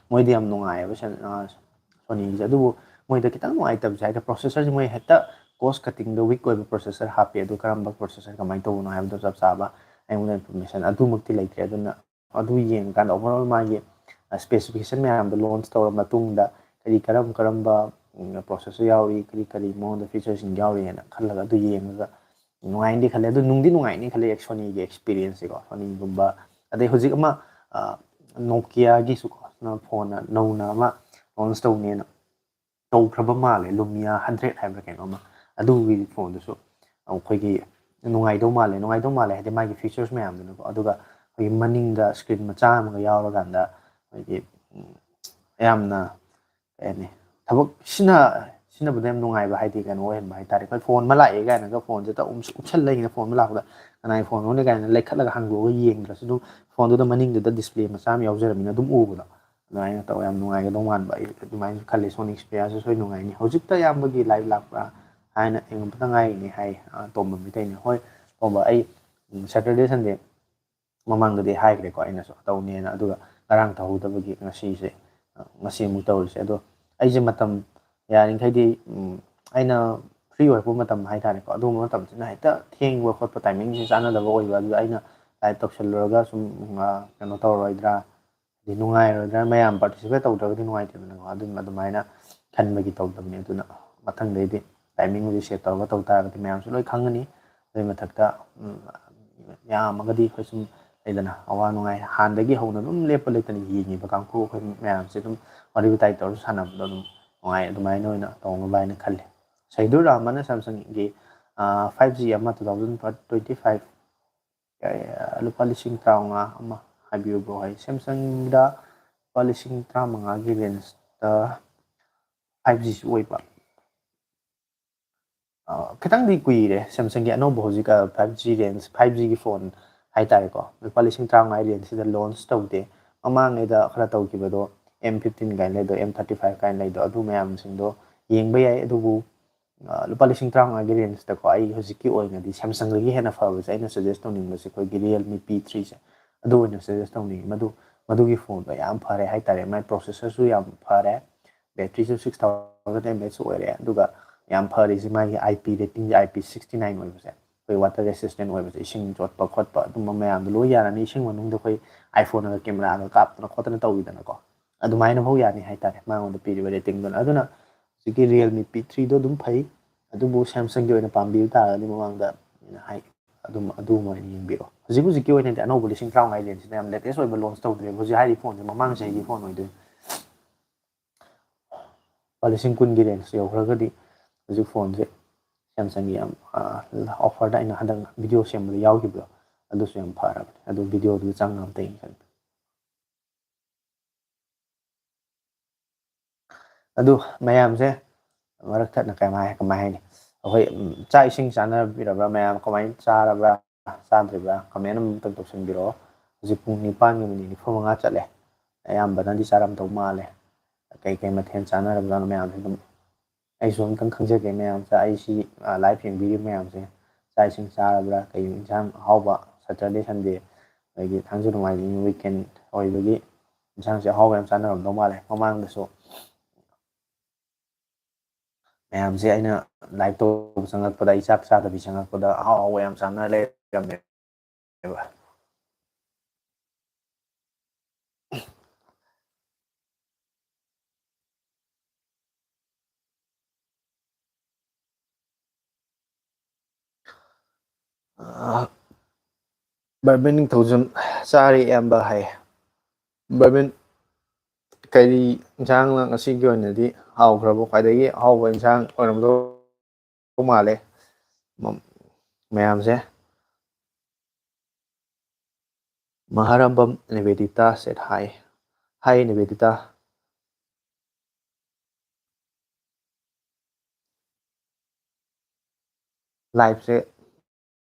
ꯃꯣꯏꯗꯤ ꯌꯥꯝ ꯅꯨꯡꯉꯥꯏꯌꯦꯕ꯫ Sam-, ꯑ, Sony ꯒꯤꯁꯦ꯫ ꯑꯗꯨꯕꯨ ꯃꯣꯏꯗ ꯈꯤꯇꯪ ꯅꯨꯡꯉꯥꯏꯇꯕꯁꯦ ꯍꯥꯏꯗꯤ processor ꯁꯦ ꯃꯣꯏ ꯍꯦꯛꯇ cost cutting ꯗ weak ꯑꯣꯏꯕ processor ꯍꯥꯞꯄꯦ꯫ ꯑꯗꯨ ꯀꯔꯝꯕ processor ꯀꯃꯥꯏꯅ ꯇꯧꯕꯅꯣ ꯍꯥꯏꯕꯗꯣ ꯆꯞ ꯆꯥꯕ ꯑꯩꯉꯣꯟꯗ information ꯑꯗꯨꯃꯛꯇꯤ ꯂꯩꯇ꯭ꯔꯦ꯫ ꯑꯗꯨꯅ ꯑꯗꯨ ꯌꯦꯡꯉꯀꯥꯟꯗ overall ꯃꯥꯒꯤ, ꯑ, specification ꯃꯌꯥꯝꯗꯣ launch ꯇꯧꯔ ꯃꯇꯨꯡꯗ ꯀꯔꯤ ꯀꯔꯝ ꯀꯔꯝꯕ, ꯎꯝ, processor ꯌꯥꯎꯔꯤ, ꯀꯔꯤ ꯀꯔꯤ ꯃꯉꯣꯟꯗ feature ꯁꯤꯡ ꯌꯥꯎꯔꯤ ꯍꯥꯏꯅ ꯈꯜꯂꯒ ꯑꯗꯨ ꯌꯦꯡꯉꯒ ꯅꯨꯡꯉꯥꯏꯅꯤ ꯈꯜꯂꯦ꯫ ꯑꯗꯨ ꯅꯨꯡꯗꯤ ꯅꯨꯡꯉꯥꯏꯅꯤ ꯈꯜꯂꯦ Sony ꯒꯤ experience ꯁꯦꯀꯣ꯫ Sony ꯒꯨꯝꯕ, ꯑꯗꯩ ꯍꯧꯖꯤꯛ ꯑꯃ, ꯑ, Nokia ꯒꯤꯁꯨꯀꯣ, phone ꯅꯧꯅ ꯑꯃ launch ꯇꯧꯅꯦꯅ ꯇꯧꯈ꯭ꯔꯕ ꯃꯥꯜꯂꯦ, Lumia hundred ꯍꯥꯏꯕ꯭ꯔꯥ ꯀꯩꯅꯣ ꯑꯃ꯫ ꯑꯗꯨꯒꯤ phone ꯗꯨꯁꯨ ꯑꯩꯈꯣꯏꯒꯤ ꯅꯨꯡꯉꯥꯏꯗꯧ ꯃꯥꯜꯂꯦ, ꯅꯨꯡꯉꯥꯏꯗꯧ ꯃꯥꯜꯂꯦ ꯍꯥꯏꯗꯤ ꯃꯥꯒꯤ features ꯃꯌꯥꯝꯗꯨꯅꯀꯣ꯫ ꯑꯗꯨꯒ ꯑꯩꯈꯣꯏꯒꯤ ꯃꯅꯤꯡꯗ screen ꯃꯆꯥ ꯑꯃꯒ ꯌꯥꯎꯔꯀꯥꯟꯗ ꯑꯩꯈꯣꯏꯒꯤ, ꯎꯝ, ꯌꯥꯝꯅ, ꯀꯩ ꯍꯥꯏꯅꯤ, ꯊꯕꯛ ꯁꯤꯖꯤꯟꯅ-, ꯁꯤꯖꯤꯟꯅꯕꯗ ꯌꯥꯝ ꯅꯨꯡꯉꯥꯏꯕ ꯍꯥꯏꯗꯤ ꯀꯩꯅꯣ ꯑꯣꯏꯍꯟꯕ ꯍꯥꯏꯇꯥꯔꯦ꯫ ꯑꯩꯈꯣꯏ phone ꯑꯃ ꯂꯥꯛꯑꯦ ꯀꯥꯏꯅꯒ phone ꯁꯦ ꯇꯛ ꯎꯝ-, ꯎꯞꯁꯜꯂ ꯂꯩꯅ, phone ꯑꯃ ꯂꯥꯛꯄꯗ ꯀꯅꯥꯒꯤ phone ꯅꯣꯅꯦ ꯀꯥꯏꯅ ꯂꯩꯈꯠꯂꯒ ꯍꯥꯡꯗꯣꯛꯑꯒ ꯌꯦꯡꯗ꯭ꯔꯁꯨ ꯑꯗꯨꯝ phone ꯗꯨꯗ ꯃꯅꯤꯡꯗꯨꯗ display ꯃꯆꯥ ꯑꯃ ꯌꯥꯎꯖꯔꯕꯅꯤꯅ ꯑꯗꯨꯝ ꯎꯕꯗꯣ꯫ ꯑꯗꯨꯃꯥꯏꯅ ꯇꯧ, ꯌꯥꯝ ꯅꯨꯡꯉꯥꯏꯒꯗꯧ ꯃꯥꯟꯕ, ꯑꯩ ꯑꯗꯨꯃꯥꯏꯅꯁꯨ ꯈꯜꯂꯤ꯫ Sony Xperia ꯁꯨ ꯁꯣꯏ ꯅꯨꯡꯉꯥꯏꯅꯤ꯫ "ꯍꯧꯖꯤꯛꯇ ꯏꯌꯥꯝꯕꯒꯤ live ꯂꯥꯛꯄ꯭ꯔꯥ?" ꯍꯥꯏꯅ ꯌꯦꯡꯉꯛꯄꯗ ꯉꯥꯏꯔꯤꯅꯦ ꯍꯥꯏ, ꯑ, ꯇꯣꯝꯕ ꯃꯩꯇꯩꯅ꯫ ꯍꯣꯏ ꯇꯣꯝꯕ, ꯑꯩ, ꯎꯝ, Saturday Sunday ꯃꯃꯥꯡꯗꯗꯤ ꯍꯥꯏꯈ꯭ꯔꯦꯀꯣ ꯑꯩꯅꯁꯨ ꯇꯧꯅꯦꯅ, ꯑꯗꯨꯒ ꯉꯔꯥꯡ ꯇꯧꯍꯧꯗꯕꯒꯤ ꯉꯁꯤꯁꯦ, ꯑ, ꯉꯁꯤ ꯑꯃꯨꯛ ꯇꯧꯔꯤꯁꯦ꯫ ꯑꯗꯣ ꯑꯩꯁꯦ ꯃꯇꯝ ꯌꯥꯔꯤꯈꯩꯗꯤ, ꯎꯝ, ꯑꯩꯅ free ꯑꯣꯏꯔꯛꯄ ꯃꯇꯝ ꯍꯥꯏꯇꯥꯔꯦꯀꯣ, ꯑꯗꯨꯒꯨꯝꯕ ꯃꯇꯝꯁꯤꯅ ꯍꯦꯛꯇ ꯊꯦꯡꯕ ꯈꯣꯠꯄ timing ꯁꯦ ꯆꯥꯟꯅꯗꯕ ꯑꯣꯏꯕ꯫ ꯑꯗꯨꯗ ꯑꯩꯅ live ꯇꯧꯁꯜꯂꯨꯔꯒ ꯁꯨꯝ, ꯑ, ꯀꯩꯅꯣ ꯇꯧꯔꯔꯣꯏꯗ꯭ꯔꯥ, ꯍꯥꯏꯗꯤ ꯅꯨꯡꯉꯥꯏꯔꯣꯏꯗ꯭ꯔꯥ, ꯃꯌꯥꯝ participate ꯇꯧꯗ꯭ꯔꯒꯗꯤ ꯅꯨꯡꯉꯥꯏꯇꯦꯗꯅꯀꯣ꯫ ꯑꯗꯨꯝ ꯑꯗꯨꯃꯥꯏꯅ ꯈꯟꯕꯒꯤ ꯇꯧꯗꯕꯅꯤ꯫ ꯑꯗꯨꯅ ꯃꯊꯪꯗꯩꯗꯤ timing ꯁꯦ set ꯇꯧꯔꯒ ꯇꯧ ꯇꯥꯔꯒꯗꯤ ꯃꯌꯥꯝꯁꯨ ꯂꯣꯏ ꯈꯪꯉꯅꯤ꯫ ꯑꯗꯨꯒꯤ ꯃꯊꯛꯇ, ꯎꯝ, ꯌꯥꯝꯃꯒꯗꯤ ꯑꯩꯈꯣꯏ ꯁꯨꯝ ꯂꯩꯗꯅ, ꯑꯋꯥ ꯅꯨꯡꯉꯥꯏ ꯍꯥꯟꯅꯗꯒꯤ ꯍꯧꯅ ꯑꯗꯨꯝ ꯂꯦꯞꯄ ꯂꯩꯇꯅ ꯌꯦꯡꯉꯤꯕ ꯀꯥꯡꯕꯨ ꯑꯩꯈꯣꯏ ꯃꯌꯥꯝꯁꯦ ꯑꯗꯨꯝ ꯋꯥꯔꯤ ꯋꯥꯇꯥꯏ ꯇꯧꯔꯁꯨ ꯁꯥꯟꯅꯕꯗꯣ ꯑꯗꯨꯝ ꯅꯨꯡꯉꯥꯏ꯫ ꯑꯗꯨꯃꯥꯏꯅ ꯑꯣꯏꯅ ꯇꯧꯅꯕ ꯍꯥꯏꯅ ꯈꯜꯂꯤ꯫ ꯁꯍꯤꯗꯨꯔ ꯔꯍꯃꯟꯅ Samsung ꯒꯤ, ꯑ, five G ꯑꯃ two thousand twenty five, ꯑ, ꯂꯨꯄꯥ ꯂꯤꯁꯤꯡ ꯇꯔꯥꯃꯉꯥ ꯑꯃ ꯍꯥꯏꯕꯤꯌꯨ bro ꯍꯥꯏ꯫ Samsung ꯗ ꯂꯨꯄꯥ ꯂꯤꯁꯤꯡ ꯇꯔꯥꯃꯉꯥꯒꯤ range ꯇ five G ꯁꯨ ꯑꯣꯏꯕ꯫ ꯑ, ꯈꯤꯇꯪꯗꯤ ꯀꯨꯏꯔꯦ Samsung ꯒꯤ ꯑꯅꯧꯕ ꯍꯧꯖꯤꯛ, ꯑ, five G range, five G ꯒꯤ phone ꯍꯥꯏꯇꯥꯔꯦꯀꯣ꯫ ꯂꯨꯄꯥ ꯂꯤꯁꯤꯡ ꯇꯔꯥꯃꯉꯥ range ꯁꯤꯗ launch ꯇꯧꯗꯦ꯫ ꯃꯃꯥꯡꯉꯩꯗ ꯈꯔ ꯇꯧꯈꯤꯕꯗꯣ, M fifteen ꯀꯥꯏꯅ ꯂꯩꯗꯣ, M thirty five ꯀꯥꯏꯅ ꯂꯩꯗꯣ, ꯑꯗꯨ ꯃꯌꯥꯝꯁꯤꯡꯗꯣ ꯌꯦꯡꯕ ꯌꯥꯏ꯫ ꯑꯗꯨꯕꯨ, ꯑ, ꯂꯨꯄꯥ ꯂꯤꯁꯤꯡ ꯇꯔꯥꯃꯉꯥꯒꯤ range ꯇꯀꯣ, ꯑꯩ ꯍꯧꯖꯤꯛꯀꯤ ꯑꯣꯏꯅꯗꯤ Samsung ꯗꯒꯤ ꯍꯦꯟꯅ ꯐꯕꯁꯦ ꯑꯩꯅ suggest ꯇꯧꯅꯤꯡꯕꯁꯦ ꯑꯩꯈꯣꯏꯒꯤ Realme P three ꯁꯦ, ꯑꯗꯨ ꯑꯣꯏꯅ suggest ꯇꯧꯅꯤꯡꯉꯤ꯫ ꯃꯗꯨ, ꯃꯗꯨꯒꯤ phone ꯗꯣ ꯌꯥꯝ ꯐꯔꯦ ꯍꯥꯏꯇꯥꯔꯦ꯫ ꯃꯥꯏ processor ꯁꯨ ꯌꯥꯝ ꯐꯔꯦ, battery ꯁꯨ six thousand mAh ꯑꯣꯏꯔꯦ, ꯑꯗꯨꯒ ꯌꯥꯝ ꯐꯔꯤꯁꯦ ꯃꯥꯒꯤ I P rating say, I P sixty nine ꯑꯣꯏꯕꯁꯦ, ꯑꯩꯈꯣꯏ water resistant ꯑꯣꯏꯕꯁꯦ, ꯏꯁꯤꯡ ꯆꯣꯠꯄ ꯈꯣꯠꯄ ꯑꯗꯨꯝꯕ ꯃꯌꯥꯝꯗꯣ ꯂꯣꯏ ꯌꯥꯔꯅꯤ꯫ ꯏꯁꯤꯡ ꯃꯅꯨꯡꯗ ꯑꯩꯈꯣꯏ iPhone ꯒ camera ꯒ ꯀꯥꯞꯇꯅ ꯈꯣꯠꯇꯅ ꯇꯧꯕꯤꯗꯅꯀꯣ, ꯑꯗꯨꯃꯥꯏꯅ ꯐꯥꯎ ꯌꯥꯅꯤ ꯍꯥꯏꯇꯥꯔꯦ ꯃꯉꯣꯟꯗ ꯄꯤꯔꯤꯕ rating ꯗꯨꯅ꯫ ꯑꯗꯨꯅ ꯍꯧꯖꯤꯛꯀꯤ Realme P three ꯗꯣ ꯑꯗꯨꯝ ꯐꯩ, ꯑꯗꯨꯕꯨ Samsung ꯒꯤ ꯑꯣꯏꯅ ꯄꯥꯝꯕꯤꯕ ꯇꯥꯔꯒꯗꯤ ꯃꯃꯥꯡꯗ ꯑꯩꯅ ꯍꯥꯏ, ꯑꯗꯨꯝ ꯑꯗꯨ ꯑꯃ ꯑꯣꯏꯅ ꯌꯦꯡꯕꯤꯔꯣ꯫ ꯍꯧꯖꯤꯛ ꯍꯧꯖꯤꯛꯀꯤ ꯑꯣꯏꯅꯗꯤ ꯑꯅꯧꯕ ꯂꯤꯁꯤꯡ ꯇꯔꯥꯃꯉꯥꯒꯤ range ꯁꯤꯗ ꯌꯥꯝ latest ꯑꯣꯏꯕ launch ꯇꯧꯗ꯭ꯔꯤꯕ꯫ ꯍꯧꯖꯤꯛ ꯍꯥꯏꯔꯤꯕ phone ꯁꯦ ꯃꯃꯥꯡ ꯆꯍꯤꯒꯤ phone ꯑꯣꯏꯗꯣꯏꯅꯤ꯫ ꯂꯨꯄꯥ ꯂꯤꯁꯤꯡ ꯀꯨꯟꯒꯤ range ꯌꯧꯈ꯭ꯔꯒꯗꯤ ꯍꯧꯖꯤꯛ phone ꯁꯦ Samsung ꯒꯤ ꯌꯥꯝ, ꯑ, offer ꯗ ꯑꯩꯅ ꯍꯟꯗꯛ video ꯁꯦꯝꯕꯗ ꯌꯥꯎꯈꯤꯕꯗꯣ, ꯑꯗꯨꯁꯨ ꯌꯥꯝ ꯐꯔꯕꯅꯦ꯫ ꯑꯗꯨ video ꯗꯨ ꯆꯪꯉꯒ ꯑꯝꯇ ꯌꯦꯡꯁꯟꯕꯤꯌꯨ꯫ ꯑꯗꯨ ꯃꯌꯥꯝꯁꯦ ꯃꯔꯛ ꯊꯠꯅ ꯀꯃꯥꯏ-, ꯀꯃꯥꯏ ꯍꯥꯏꯅꯤ? ꯑꯩꯈꯣꯏ, ꯎꯝ, ꯆꯥꯛ ꯏꯁꯤꯡ ꯆꯥꯅꯕꯤꯔꯕ꯭ꯔꯥ? ꯃꯌꯥꯝ ꯀꯃꯥꯏꯅ ꯆꯥꯔꯕ꯭ꯔꯥ, ꯆꯥꯗ꯭ꯔꯤꯕ꯭ꯔꯥ? Comment ꯑꯃꯇꯪ ꯇꯧꯁꯟꯕꯤꯔꯛꯑꯣ꯫ ꯍꯧꯖꯤꯛ ꯄꯨꯡ ꯅꯤꯄꯥꯟꯒ minute ꯅꯤꯐꯨ ꯃꯉꯥ ꯆꯠꯂꯦ꯫ ꯑꯌꯥꯝꯕꯅꯗꯤ ꯆꯥꯔꯝꯗꯧ ꯃꯥꯜꯂꯦ꯫ ꯀꯩ ꯀꯩ ꯃꯊꯦꯜ ꯆꯥꯅꯔꯕꯖꯥꯠꯅꯣ ꯃꯌꯥꯝꯁꯦ? ꯑꯗꯨꯝ ꯑꯩꯁꯨ ꯑꯝꯇꯪ ꯈꯪꯖꯒꯦ ꯃꯌꯥꯝꯁꯦ꯫ ꯑꯩꯁꯤ, ꯑ, live ꯌꯦꯡꯕꯤꯔꯤꯕ ꯃꯌꯥꯝꯁꯦ, ꯆꯥꯛ ꯏꯁꯤꯡ ꯆꯥꯔꯕ꯭ꯔꯥ? ꯀꯩ ꯏꯟꯁꯥꯡ ꯑꯍꯥꯎꯕ, Saturday, Sunday, ꯑꯗꯒꯤ ꯊꯥꯡꯖ ꯅꯣꯡꯃꯥꯏꯖꯤꯡ weekend ꯑꯣꯏꯕꯒꯤ ꯏꯟꯁꯥꯡꯁꯦ ꯑꯍꯥꯎꯕ ꯌꯥꯝ ꯆꯥꯅꯔꯝꯗꯧ ꯃꯥꯜꯂꯦ꯫ ꯃꯃꯥꯡꯗꯁꯨ ꯃꯌꯥꯝꯁꯦ ꯑꯩꯅ live ꯇꯧꯕ ꯆꯪꯉꯛꯄꯗ, ꯑꯩ ꯆꯥꯛ ꯆꯥꯗꯕꯤ ꯆꯪꯉꯛꯄꯗ ꯑꯍꯥꯎ ꯑꯍꯥꯎꯕ ꯌꯥꯝ ꯆꯥꯅ ꯂꯩꯔꯝꯃꯦꯕ꯫ ꯑꯥ, ꯕꯔꯕꯤꯟ ꯅꯤꯡꯊꯧꯖꯝ ꯆꯥꯔꯦ ꯏꯌꯥꯝꯕ ꯍꯥꯏ꯫ ꯕꯔꯕꯤꯟ, ꯀꯔꯤ ꯏꯟꯁꯥꯡꯅ ꯉꯁꯤꯒꯤ ꯑꯣꯏꯅꯗꯤ ꯍꯥꯎꯈ꯭ꯔꯕ? ꯈ꯭ꯋꯥꯏꯗꯒꯤ ꯑꯍꯥꯎꯕ ꯏꯟꯁꯥꯡ ꯑꯣꯏꯔꯝꯗꯧ ꯃꯥꯜꯂꯦ ꯃ-, ꯃꯌꯥꯝꯁꯦ꯫ ꯃꯍꯥꯔꯝꯕꯝ ꯅꯤꯕꯦꯗꯤꯇꯥ said hi. Hi ꯅꯤꯕꯦꯗꯤꯇꯥ꯫ Liveꯁꯦ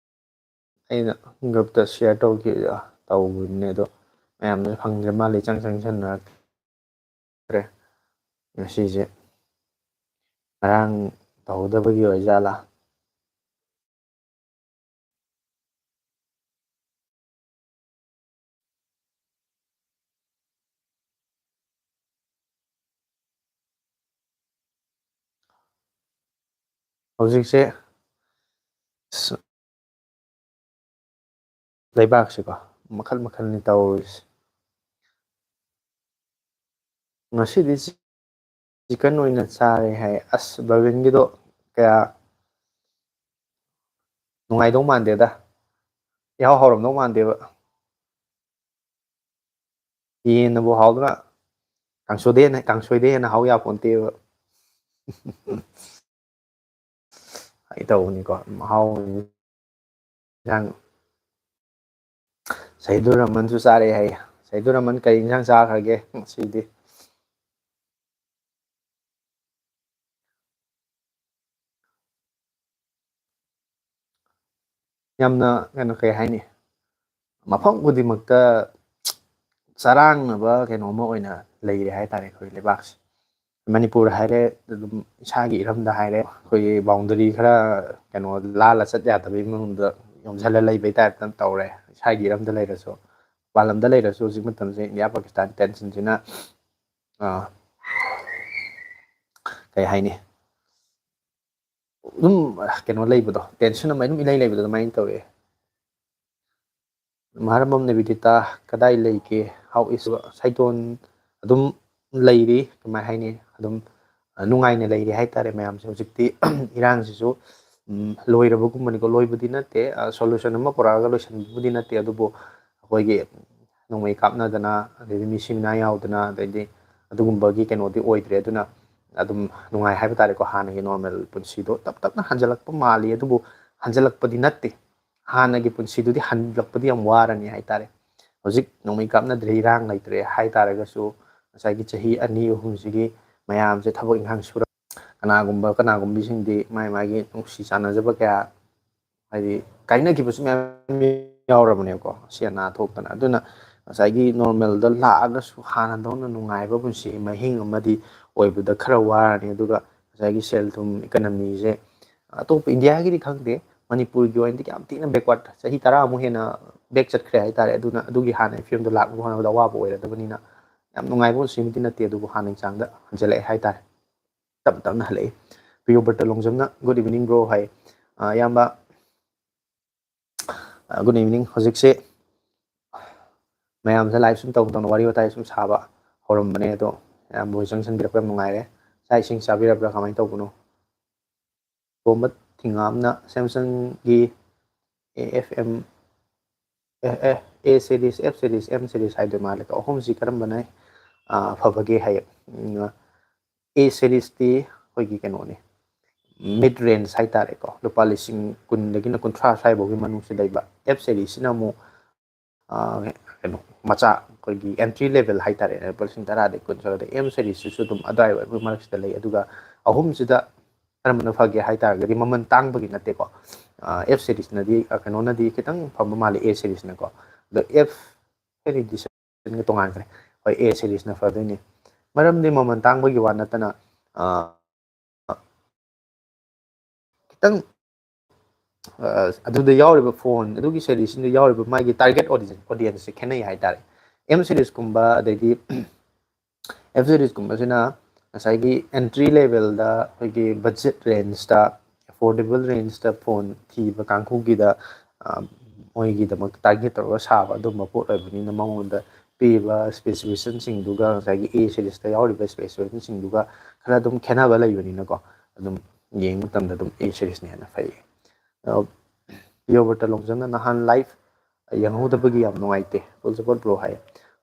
ꯑꯩꯅ groupꯇ share ꯇꯧꯈꯤ-, ꯇꯧꯕꯅꯦ, ꯑꯗꯣ ꯃꯌꯥꯝꯅ ꯐꯪꯗ꯭ꯔꯦ ꯃꯥꯜꯂꯦ, ꯏꯆꯪ ꯆꯪꯁꯟꯅꯔꯛꯇ꯭ꯔꯦ꯫ ꯉꯁꯤꯁꯦ ꯉꯔꯥꯡ ꯇꯧꯍꯧꯗꯕꯒꯤ ꯑꯣꯏꯖꯥꯠꯂꯥ? ꯍꯧꯖꯤꯛꯁꯦ, ꯑꯁ, ꯂꯩꯕꯥꯛꯁꯤꯀꯣ, ꯃꯈꯜ ꯃꯈꯜꯅꯤ ꯇꯧꯔꯤꯁꯦ꯫ ꯉꯁꯤꯗꯤ ꯆꯤ-, chicken ꯑꯣꯏꯅ ꯆꯥꯔꯦ ꯍꯥꯏ꯫ ꯑꯁ, ꯕꯔꯕꯤꯟꯒꯤꯗꯣ ꯀꯌꯥ ꯅꯨꯡꯉꯥꯏꯗꯧ ꯃꯥꯟꯗꯦꯗ, ꯏꯍꯥꯎ ꯍꯥꯎꯔꯝꯗꯧ ꯃꯥꯟꯗꯦꯕ꯫ ꯌꯦꯟꯅꯕꯨ ꯍꯥꯎꯗꯅ ꯀꯥꯡꯁꯣꯏꯗꯩ ꯍꯦꯟꯅ, ꯀꯥꯡꯁꯣꯏꯗꯩ ꯍꯦꯟꯅ ꯍꯥꯎ ꯌꯥꯄꯣꯟꯇꯦꯕ꯫ ꯑꯩ ꯇꯧꯕꯅꯤꯀꯣ, ꯃꯍꯥꯎ ꯏꯟꯁꯥꯡ꯫ ꯁꯍꯤꯗꯨꯔ ꯔꯍꯃꯟꯁꯨ ꯆꯥꯔꯛꯑꯦ ꯍꯥꯏꯌꯦ꯫ ꯁꯍꯤꯗꯨꯔ ꯔꯍꯃꯟ ꯀꯔꯤ ꯏꯟꯁꯥꯡ ꯆꯥꯈ꯭ꯔꯒꯦ ꯉꯁꯤꯗꯤ? ꯌꯥꯝꯅ, ꯀꯩꯅꯣ, ꯀꯩ ꯍꯥꯏꯅꯤ, ꯃꯐꯝ ꯈꯨꯗꯤꯡꯃꯛꯇ ꯆꯔꯥꯡꯅꯕ ꯀꯩꯅꯣ ꯑꯃ ꯑꯣꯏꯅ ꯂꯩꯔꯦ ꯍꯥꯏꯇꯥꯔꯦ ꯑꯩꯈꯣꯏ ꯂꯩꯕꯥꯛꯁꯦ꯫ ꯃꯅꯤꯄꯨꯔ ꯍꯥꯏꯔꯦ, ꯑꯗꯨꯝ ꯏꯁꯥꯒꯤ ꯏꯔꯝꯗ ꯍꯥꯏꯔꯦ, ꯑꯩꯈꯣꯏꯒꯤ ꯕꯥꯎꯟꯗꯔꯤ ꯈꯔ ꯀꯩꯅꯣ ꯂꯥꯜꯂ ꯆꯠ ꯌꯥꯗꯕꯒꯤ ꯃꯑꯣꯡꯗ ꯌꯣꯝꯁꯤꯜꯂ ꯂꯩꯕꯩ ꯇꯥꯏꯞꯇ ꯇꯧꯔꯦ꯫ ꯏꯁꯥꯒꯤ ꯏꯔꯝꯗ ꯂꯩꯔꯁꯨ, ꯃꯄꯥꯟ ꯂꯝꯗ ꯂꯩꯔꯁꯨ ꯍꯧꯖꯤꯛ ꯃꯇꯝꯁꯦ ꯏꯟꯗꯤꯌꯥ ꯄꯥꯀꯤꯁꯇꯥꯟ ꯇꯦꯟꯁꯟꯁꯤꯅ, ꯑꯥ, ꯀꯩ ꯍꯥꯏꯅꯤ, ꯑꯗꯨꯝ ꯀꯩꯅꯣ ꯂꯩꯕꯗꯣ, ꯇꯦꯟꯁꯟ ꯑꯃ ꯑꯗꯨꯝ ꯏꯂꯩ ꯂꯩꯕꯗꯣ ꯑꯗꯨꯃꯥꯏꯅ ꯇꯧꯋꯦ꯫ ꯃꯍꯥꯔꯝꯕꯝ ꯅꯕꯤꯗꯤꯇꯥ ꯀꯗꯥꯏ ꯂꯩꯒꯦ? How is? ꯁꯥꯏꯗꯣꯟ ꯑꯗꯨꯝ ꯂꯩꯔꯤ, ꯀꯃꯥꯏ ꯍꯥꯏꯅꯤ, ꯑꯗꯨꯝ ꯅꯨꯡꯉꯥꯏꯅ ꯂꯩꯔꯤ ꯍꯥꯏꯇꯥꯔꯦ ꯃꯌꯥꯝꯁꯦ꯫ ꯍꯧꯖꯤꯛꯇꯤ ꯏꯔꯥꯡꯁꯤꯁꯨ, ꯎꯝ, ꯂꯣꯏꯔꯕꯒꯨꯝꯕꯅꯤꯀꯣ, ꯂꯣꯏꯕꯗꯤ ꯅꯠꯇꯦ, ꯑ, solution ꯑꯃ ꯄꯨꯔꯛꯑꯒ ꯂꯣꯏꯁꯤꯟꯕꯕꯨꯗꯤ ꯅꯠꯇꯦ, ꯑꯗꯨꯕꯨ ꯑꯩꯈꯣꯏꯒꯤ ꯅꯣꯡꯃꯩ ꯀꯥꯞꯅꯗꯅ, ꯑꯗꯩꯗꯤ ꯃꯤꯁꯤ ꯃꯤꯅꯥ ꯌꯥꯎꯗꯅ, ꯑꯗꯩꯗꯤ ꯑꯗꯨꯒꯨꯝꯕꯒꯤ ꯀꯩꯅꯣꯗꯤ ꯑꯣꯏꯗ꯭ꯔꯦ꯫ ꯑꯗꯨꯅ ꯑꯗꯨꯝ ꯅꯨꯡꯉꯥꯏ ꯍꯥꯏꯕ ꯇꯥꯔꯦꯀꯣ, ꯍꯥꯟꯅꯒꯤ normal ꯄꯨꯟꯁꯤꯗꯣ ꯇꯞ ꯇꯞꯅ ꯍꯟꯖꯤꯜꯂꯛꯄ ꯃꯥꯜꯂꯤ, ꯑꯗꯨꯕꯨ ꯍꯟꯖꯤꯜꯂꯛꯄꯗꯤ ꯅꯠꯇꯦ꯫ ꯍꯥꯟꯅꯒꯤ ꯄꯨꯟꯁꯤꯗꯨꯗꯤ ꯍꯜꯂꯛꯄꯗꯤ ꯌꯥꯝ ꯋꯥꯔꯅꯤ ꯍꯥꯏꯇꯥꯔꯦ꯫ ꯍꯧꯖꯤꯛ ꯅꯣꯡꯃꯩ ꯀꯥꯞꯅꯗ꯭ꯔꯦ, ꯏꯔꯥꯡ ꯂꯩꯇ꯭ꯔꯦ ꯍꯥꯏ ꯇꯥꯔꯒꯁꯨ, ꯉꯁꯥꯏꯒꯤ ꯆꯍꯤ ꯑꯅꯤ ꯑꯍꯨꯝꯁꯤꯒꯤ ꯃꯌꯥꯝꯁꯦ ꯊꯕꯛ ꯏꯪꯈꯥꯡ ꯁꯨꯔ, ꯀꯅꯥꯒꯨꯝꯕ, ꯀꯅꯥꯒꯨꯝꯕꯤꯁꯤꯡꯗꯤ ꯃꯥꯏ ꯃꯥꯒꯤ ꯅꯨꯡꯁꯤ ꯆꯥꯟꯅꯖꯕ ꯀꯌꯥ, ꯍꯥꯏꯗꯤ, ꯀꯥꯏꯅꯈꯤꯕꯁꯨ ꯃꯌꯥꯝ ꯌꯥꯎꯔꯕꯅꯦꯕꯀꯣ, ꯑꯁꯤ ꯑꯅꯥ ꯊꯣꯛꯇꯅ꯫ ꯑꯗꯨꯅ ꯉꯁꯥꯏꯒꯤ normalꯗ ꯂꯥꯛꯑꯒꯁꯨ ꯍꯥꯟꯅꯗꯧꯅ ꯅꯨꯡꯉꯥꯏꯕ ꯄꯨꯟꯁꯤ ꯃꯍꯤꯡ ꯑꯃꯗꯤ ꯑꯣꯏꯕꯗ ꯈꯔ ꯋꯥꯔꯅꯤ꯫ ꯑꯗꯨꯒ ꯉꯁꯥꯏꯒꯤ ꯁꯦꯜ ꯊꯨꯝ, economyꯁꯦ ꯑꯇꯣꯞꯄ ꯏꯟꯗꯤꯌꯥꯒꯤꯗꯤ ꯈꯪꯗꯦ, ꯃꯅꯤꯄꯨꯔꯒꯤ ꯑꯣꯏꯅꯗꯤ ꯌꯥꯝ ꯊꯤꯅ backward, ꯆꯍꯤ ꯇꯔꯥꯃꯨꯛ ꯍꯦꯟꯅ back ꯆꯠꯈ꯭ꯔꯦ ꯍꯥꯏꯇꯥꯔꯦ꯫ ꯑꯗꯨꯅ ꯑꯗꯨꯒꯤ ꯍꯥꯟꯅ ꯐꯤꯕꯝꯗꯣ ꯂꯥꯛꯅꯕ ꯍꯣꯠꯅꯕꯗ ꯑꯋꯥꯕ ꯑꯣꯏꯔꯗꯕꯅꯤꯅ, ꯌꯥꯝ ꯅꯨꯡꯉꯥꯏꯕ ꯄꯨꯟꯁꯤꯃꯛꯇꯤ ꯅꯠꯇꯦ, ꯑꯗꯨꯕꯨ ꯍꯥꯟꯅꯒꯤ ꯆꯥꯡꯗ ꯍꯟꯖꯤꯜꯂꯛꯑꯦ ꯍꯥꯏꯇꯥꯔꯦ꯫ ꯇꯞ ꯇꯞꯅ ꯍꯜꯂꯛꯏ꯫ ꯄ꯭ꯔꯤꯌꯣꯕ꯭ꯔꯇ ꯂꯣꯡꯖꯝꯅ "Good evening bro" ꯍꯥꯏ꯫ ꯑ, ꯏꯌꯥꯝꯕ, ꯑ, good evening꯫ ꯍꯧꯖꯤꯛꯁꯦ ꯃꯌꯥꯝꯁꯦ live ꯁꯨꯝ ꯇꯧ ꯇꯧꯅ ꯋꯥꯔꯤ ꯋꯥꯇꯥꯏ ꯁꯨꯝ ꯁꯥꯕ ꯍꯧꯔꯝꯕꯅꯦ, ꯑꯗꯣ ꯏꯌꯥꯝꯕ ꯍꯣꯏ ꯆꯪꯁꯟꯕꯤꯔꯛꯄ ꯌꯥꯝ ꯅꯨꯡꯉꯥꯏꯔꯦ꯫ ꯆꯥꯛ ꯏꯁꯤꯡ ꯆꯥꯕꯤꯔꯕ꯭ꯔꯥ, ꯀꯃꯥꯏꯅ ꯇꯧꯕꯅꯣ? ꯇꯣꯝꯕ ꯊꯤꯉꯥꯝꯅ Samsungꯒꯤ A F M, A, A, A series, F series, M series ꯍꯥꯏꯗꯣꯏ ꯃꯥꯜꯂꯦꯀꯣ, ꯑꯍꯨꯝꯁꯤ ꯀꯔꯝꯕꯅ, ꯑ, ꯐꯕꯒꯦ ꯍꯥꯏꯌꯦ꯫ ꯎꯝ, A serieꯁꯇꯤ ꯑꯩꯈꯣꯏꯒꯤ ꯀꯩꯅꯣꯅꯤ, mid range ꯍꯥꯏꯇꯥꯔꯦꯀꯣ, ꯂꯨꯄꯥ ꯂꯤꯁꯤꯡ ꯀꯨꯟꯗꯒꯤꯅ ꯀꯨꯟꯊ꯭ꯔꯥ ꯁ꯭ꯋꯥꯏꯐꯥꯎꯒꯤ ꯃꯅꯨꯡꯁꯤꯗ ꯂꯩꯕ꯫ F serieꯁꯤꯅ ꯑꯃꯨꯛ, ꯑ, ꯀꯩꯅꯣ, ꯃꯆꯥ, ꯑꯩꯈꯣꯏꯒꯤ entry level ꯍꯥꯏꯇꯥꯔꯦ, ꯂꯨꯄꯥ ꯂꯤꯁꯤꯡ ꯇꯔꯥꯗꯒꯤ ꯀꯨꯟ ꯁ꯭ꯋꯥꯏꯗ꯫ M serieꯁꯤꯁꯨ ꯑꯗꯨꯝ ꯑꯗꯨꯋꯥꯏ ꯋꯥꯏ ꯃꯔꯛꯁꯤꯗ ꯂꯩ꯫ ꯑꯗꯨꯒ ꯑꯍꯨꯝꯁꯤꯗ ꯀꯔꯝꯕꯅ ꯐꯒꯦ ꯍꯥꯏ ꯇꯥꯔꯒꯗꯤ, ꯃꯃꯜ ꯇꯥꯡꯕꯒꯤ ꯅꯠꯇꯦꯀꯣ, ꯑ, F serieꯁꯅꯗꯤ, ꯑ, ꯀꯩꯅꯣꯅꯗꯤ ꯈꯤꯇꯪ ꯐꯕ ꯃꯥꯜꯂꯤ, A serieꯁꯅꯀꯣ꯫ ꯑꯗꯣ F serieꯁ ꯒ ꯇꯣꯉꯥꯟꯈ꯭ꯔꯦ꯫ ꯍꯣꯏ, ꯑꯦ ꯁꯦꯔꯤꯁꯅ ꯐꯗꯣꯏꯅꯤ꯫ ꯃꯔꯝꯗꯤ ꯃꯃꯜ ꯇꯥꯡꯕꯒꯤ ꯋꯥ ꯅꯠꯇꯅ, ꯑ, ꯈꯤꯇꯪ, ꯑ, ꯑꯗꯨꯗ ꯌꯥꯎꯔꯤꯕ ꯐꯣꯟ, ꯑꯗꯨꯒꯤ ꯁꯦꯔꯤꯁꯁꯤꯡꯗ ꯌꯥꯎꯔꯤꯕ ꯃꯥꯒꯤ target audience, audience ꯁꯦ ꯈꯦꯠꯅꯩ ꯍꯥꯏꯇꯥꯔꯦ꯫ ꯑꯦꯝ ꯁꯦꯔꯤꯁꯀꯨꯝꯕ, ꯑꯗꯩꯗꯤ ꯑꯦꯐ ꯁꯦꯔꯤꯁꯀꯨꯝꯕꯁꯤꯅ ꯉꯁꯥꯏꯒꯤ entry level ꯗ, ꯑꯩꯈꯣꯏꯒꯤ budget range ꯇ, affordable range ꯇ ꯐꯣꯟ ꯊꯤꯕ ꯀꯥꯡꯕꯨꯒꯤꯗ, ꯑ, ꯃꯣꯏꯒꯤꯗꯃꯛ target ꯇꯧꯔꯒ ꯁꯥꯕ ꯑꯗꯨꯝꯕ ꯄꯣꯠ ꯑꯣꯏꯕꯅꯤꯅ, ꯃꯉꯣꯟꯗ ꯄꯤꯔꯤꯕ specification ꯁꯤꯡꯗꯨꯒ, ꯉꯁꯥꯏꯒꯤ ꯑꯦ ꯁꯦꯔꯤꯁꯇ ꯌꯥꯎꯔꯤꯕ specification ꯁꯤꯡꯗꯨꯒ ꯈꯔ ꯑꯗꯨꯝ ꯈꯦꯠꯅꯕ ꯂꯩꯕꯅꯤꯅꯀꯣ, ꯑꯗꯨꯝ ꯌꯦꯡꯕ ꯃꯇꯝꯗ ꯑꯗꯨꯝ ꯑꯦ ꯁꯦꯔꯤꯁꯅ ꯍꯦꯟꯅ ꯐꯩ꯫ ꯑ, ꯌꯣꯕꯔꯇ ꯂꯣꯡꯖꯝꯅ ꯅꯍꯥꯟ live ꯌꯦꯡꯍꯧꯗꯕꯒꯤ ꯌꯥꯝ ꯅꯨꯡꯉꯥꯏꯇꯦ, full support bro ꯍꯥꯏ꯫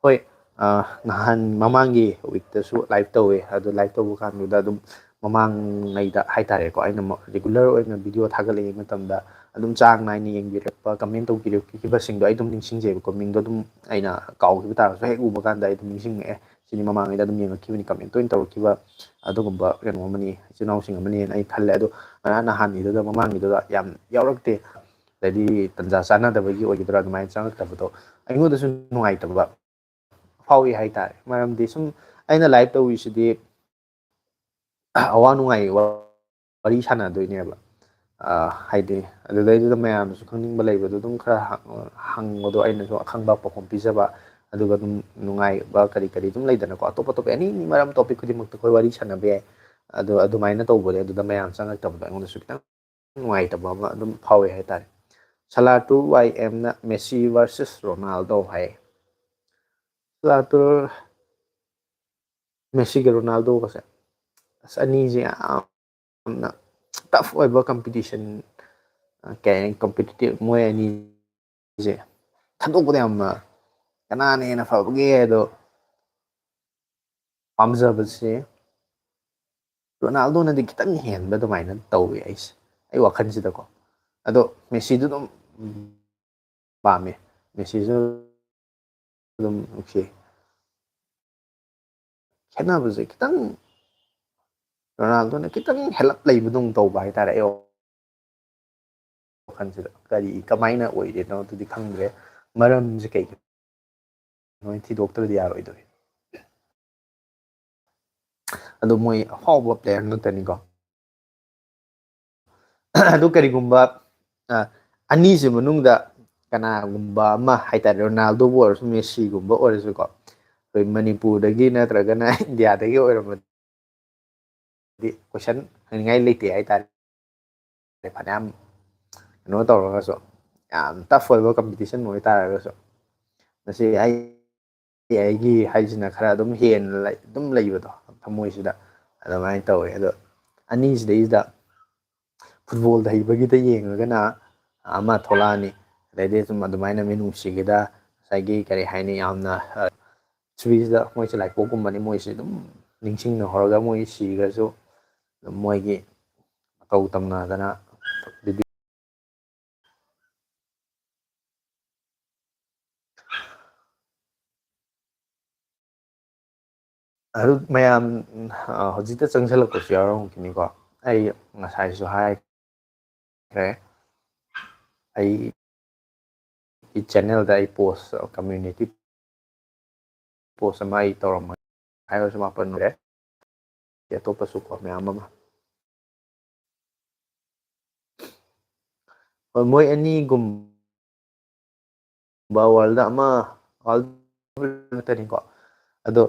ꯍꯣꯏ, ꯑ, ꯅꯍꯥꯟ ꯃꯃꯥꯡꯒꯤ week ꯇꯁꯨ live ꯇꯧꯋꯦ, ꯑꯗꯨ live ꯇꯧꯕ ꯀꯥꯟꯗꯨꯗ ꯑꯗꯨꯝ ꯃꯃꯥꯡꯉꯩꯗ ꯍꯥꯏꯇꯥꯔꯦꯀꯣ, ꯑꯩꯅ ꯃ-, regular ꯑꯣꯏꯅ video ꯊꯥꯒꯠꯂꯛꯏ ꯃꯇꯝꯗ ꯑꯗꯨꯝ ꯆꯥꯡ ꯅꯥꯏꯅ ꯌꯦꯡꯕꯤꯔꯛꯄ, comment ꯇꯧꯕꯤꯔꯛꯈꯤꯕꯁꯤꯡꯗꯣ ꯑꯩ ꯑꯗꯨꯝ ꯅꯤꯡꯁꯤꯡꯖꯩꯕꯀꯣ, ꯃꯤꯡꯗꯣ ꯑꯗꯨꯝ ꯑꯩꯅ ꯀꯥꯎꯈꯤꯕ ꯇꯥꯔꯒꯁꯨ ꯍꯦꯛ ꯎꯕ ꯀꯥꯟꯗ ꯑꯩ ꯑꯗꯨꯝ ꯅꯤꯡꯁꯤꯡꯉꯛꯑꯦ꯫ ꯁꯤꯗꯤ ꯃꯃꯥꯡꯉꯩꯗ ꯑꯗꯨꯝ ꯌꯦꯡꯉꯛꯈꯤꯕꯅꯤ, comment ꯇꯣꯏꯅ ꯇꯧꯔꯛꯈꯤꯕ ꯑꯗꯨꯒꯨꯝꯕ ꯀꯩꯅꯣ ꯑꯃꯅꯤ, ꯏꯆꯤꯜ ꯏꯅꯥꯎꯁꯤꯡ ꯑꯃꯅꯤꯅ ꯑꯩ ꯈꯜꯂꯦ꯫ ꯑꯗꯣ ꯉꯔꯥꯡ ꯅꯍꯥꯟꯒꯤꯗꯨꯗ, ꯃꯃꯥꯡꯒꯤꯗꯨꯗ ꯌꯥꯝ ꯌꯥꯎꯔꯛꯇꯦ꯫ ꯑꯗꯩꯗꯤ ꯇꯟꯖꯥ ꯆꯥꯟꯅꯗꯕꯒꯤ ꯑꯣꯏꯒꯗ꯭ꯔꯥ, ꯑꯗꯨꯃꯥꯏꯅ ꯆꯪꯉꯛꯇꯕꯗꯣ ꯑꯩꯉꯣꯟꯗꯁꯨ ꯅꯨꯡꯉꯥꯏꯇꯕ ꯐꯥꯎꯏ ꯍꯥꯏꯇꯥꯔꯦ꯫ ꯃꯔꯝꯗꯤ ꯁꯨꯝ ꯑꯩꯅ live ꯇꯧꯔꯤꯁꯤꯗꯤ ꯑꯋꯥ ꯅꯨꯡꯉꯥꯏ ꯋꯥꯔꯤ ꯁꯥꯟꯅꯗꯣꯏꯅꯦꯕ꯫ ꯑ, ꯍꯥꯏꯗꯤ ꯑꯗꯨꯗꯩꯗꯨꯗ ꯃꯌꯥꯝꯅꯁꯨ ꯈꯪꯅꯤꯡꯕ ꯂꯩꯕꯗꯣ ꯑꯗꯨꯝ ꯈꯔ ꯍꯪ-, ꯍꯪꯕꯗꯣ ꯑꯩꯅꯁꯨ ꯑꯈꯪꯕ ꯄꯥꯎꯈꯨꯝ ꯄꯤꯖꯕ, ꯑꯗꯨꯒ ꯑꯗꯨꯝ ꯅꯨꯡꯉꯥꯏꯕ ꯀꯔꯤ ꯀꯔꯤ ꯑꯗꯨꯝ ꯂꯩꯗꯅꯀꯣ, ꯑꯇꯣꯞ ꯑꯇꯣꯞꯄ any ꯃꯔꯝ topic ꯈꯨꯗꯤꯡꯃꯛꯇ ꯑꯩꯈꯣꯏ ꯋꯥꯔꯤ ꯁꯥꯟꯅꯕ ꯌꯥꯏ꯫ ꯑꯗꯣ ꯑꯗꯨꯃꯥꯏꯅ ꯇꯧꯕꯅꯦ, ꯑꯗꯨꯗ ꯃꯌꯥꯝ ꯆꯪꯉꯛꯇꯕꯗꯣ ꯑꯩꯉꯣꯟꯗꯁꯨ ꯈꯤꯇꯪ ꯅꯨꯡꯉꯥꯏꯇꯕ ꯑꯃ ꯑꯗꯨꯝ ꯐꯥꯎꯋꯦ ꯍꯥꯏꯇꯥꯔꯦ꯫ ꯁꯂꯥꯇꯨ ꯋꯥꯏ ꯑꯦꯝꯅ Messi versus Ronaldo ꯍꯥꯏ꯫ ꯁꯂꯥꯇꯨ, ꯃꯦꯁꯤꯒ ꯔꯣꯅꯥꯜꯗꯣꯒꯁꯦ, ꯑꯁ, ꯑꯅꯤꯁꯦ ꯌꯥꯝꯅ tough ꯑꯣꯏꯕ competition, ꯑ, ꯀꯩ ꯍꯥꯏꯅꯤ, competitive, ꯃꯣꯏ ꯑꯅꯤꯁꯦ ꯈꯟꯗꯣꯛꯄꯗ ꯌꯥꯝꯅ ꯀꯅꯥꯅ ꯍꯦꯟꯅ ꯐꯕꯒꯦ ꯍꯥꯏꯗꯣ ꯄꯥꯝꯖꯕꯁꯦ ꯔꯣꯅꯥꯜꯗꯣꯅꯗꯤ ꯈꯤꯇꯪ ꯍꯦꯟꯕ ꯑꯗꯨꯃꯥꯏꯅ ꯇꯧꯋꯤ ꯑꯩꯁꯦ, ꯑꯩ ꯋꯥꯈꯜꯁꯤꯗꯀꯣ꯫ ꯑꯗꯣ ꯃꯦꯁꯤꯗꯨ ꯑꯗꯨꯝ ꯄꯥꯝꯃꯦ, ꯃꯦꯁꯤꯁꯨ ꯑꯗꯨꯝ ꯅꯨꯡꯁꯤ꯫ ꯈꯦꯠꯅꯕꯁꯦ ꯈꯤꯇꯪ, ꯔꯣꯅꯥꯜꯗꯣꯅ ꯈꯤꯇꯪ ꯍꯦꯜꯂꯞ ꯂꯩꯕꯗꯧꯅ ꯇꯧꯕ ꯍꯥꯏꯇꯥꯔꯦ ꯑꯩ ꯋꯥꯈꯜꯁꯤꯗ꯫ ꯀꯔꯤ, ꯀꯃꯥꯏꯅ ꯑꯣꯏꯔꯤꯅꯣ ꯑꯗꯨꯗꯤ ꯈꯪꯗ꯭ꯔꯦ, ꯃꯔꯝꯁꯦ ꯀꯩꯒꯤꯅꯣ ꯅꯣꯏ ꯊꯤꯗꯣꯛꯇ꯭ꯔꯗꯤ ꯌꯥꯔꯣꯏꯗꯣꯏ꯫ ꯑꯗꯣ ꯃꯣꯏ ꯑꯐꯥꯎꯕ player ꯉꯥꯛꯇꯅꯤꯀꯣ꯫ ꯑꯗꯨ ꯀꯔꯤꯒꯨꯝꯕ, ꯑ, ꯑꯅꯤꯁꯤ ꯃꯅꯨꯡꯗ ꯀꯅꯥꯒꯨꯝꯕ ꯑꯃ ꯍꯥꯏꯇꯥꯔꯦ, ꯔꯣꯅꯥꯜꯗꯣꯕꯨ ꯑꯣꯏꯔꯁꯨ ꯃꯦꯁꯤꯒꯨꯝꯕ ꯑꯣꯏꯔꯁꯨꯀꯣ, ꯑꯩꯈꯣꯏ ꯃꯅꯤꯄꯨꯔꯗꯒꯤ ꯅꯠꯇ꯭ꯔꯒꯅ ꯏꯟꯗꯤꯌꯥꯗꯒꯤ ꯑꯣꯏꯔꯝꯃꯗꯤ question ꯍꯪꯅꯤꯡꯉꯥꯏ ꯂꯩꯇꯦ ꯍꯥꯏꯇꯥꯔꯦ꯫ ꯐꯅꯌꯥꯝ ꯀꯩꯅꯣ ꯇꯧꯔꯒꯁꯨ, ꯌꯥꯝ tough ꯑꯣꯏꯕ competition ꯑꯣꯏꯇꯥꯔꯒꯁꯨ, ꯃꯁꯤ ꯑꯩ ꯑꯩꯒꯤ ꯍꯥꯏꯁꯤꯅ ꯈꯔ ꯑꯗꯨꯝ ꯍꯦꯟꯅ ꯂꯩ-, ꯑꯗꯨꯝ ꯂꯩꯕꯗꯣ ꯊꯃꯣꯏꯁꯤꯗ ꯑꯗꯨꯃꯥꯏꯅ ꯇꯧꯋꯦ꯫ ꯑꯗꯣ ꯑꯅꯤꯁꯤꯗꯩꯁꯤꯗ footballꯗ ꯍꯩꯕꯒꯤꯗ ꯌꯦꯡꯉꯒꯅ ꯑꯃ ꯊꯣꯛꯂꯛꯑꯅꯤ, ꯑꯗꯩꯗꯤ ꯁꯨꯝ ꯑꯗꯨꯃꯥꯏꯅ ꯃꯤꯅꯨꯡꯁꯤꯒꯤꯗ ꯉꯁꯥꯏꯒꯤ ꯀꯔꯤ ꯍꯥꯏꯅꯤ, ꯌꯥꯝꯅ, ꯑ, ꯁꯨꯏꯁꯤꯗ ꯃꯣꯏꯁꯦ ꯂꯥꯏꯄꯣꯛꯀꯨꯝꯕꯅꯤ, ꯃꯣꯏꯁꯦ ꯑꯗꯨꯝ ꯅꯤꯡꯁꯤꯡꯅꯍꯧꯔꯒ ꯃꯣꯏ ꯁꯤꯈ꯭ꯔꯁꯨ ꯑꯗꯨꯝ ꯃꯣꯏꯒꯤ ꯃꯇꯧ ꯇꯝꯅꯗꯅ video ꯑꯗꯨ ꯃꯌꯥꯝ, ꯑ, ꯍꯧꯖꯤꯛꯇ ꯆꯪꯁꯤꯜꯂꯛꯄꯁꯨ ꯌꯥꯎꯔꯝꯈꯤꯅꯤꯀꯣ꯫ ꯑꯩ ꯉꯁꯥꯏꯁꯨ ꯍꯥꯏꯈ꯭ꯔꯦ, ꯑꯩ channelꯗ ꯑꯩ post, community post ꯑꯃ ꯑꯩ ꯇꯧꯔꯝꯃꯒꯦ ꯍꯥꯏꯕꯁꯨ ꯃꯥꯄꯟ ꯂꯩꯔꯦ꯫ ꯑꯇꯣꯞꯄꯁꯨ ꯀꯣ ꯃꯌꯥꯝ ꯑꯃ꯫ ꯍꯣꯏ, ꯃꯣꯏ ꯑꯅꯤꯒꯨꯝꯕ world ꯑꯃ, world ꯉꯥꯛꯇꯅꯤꯀꯣ꯫ ꯑꯗꯣ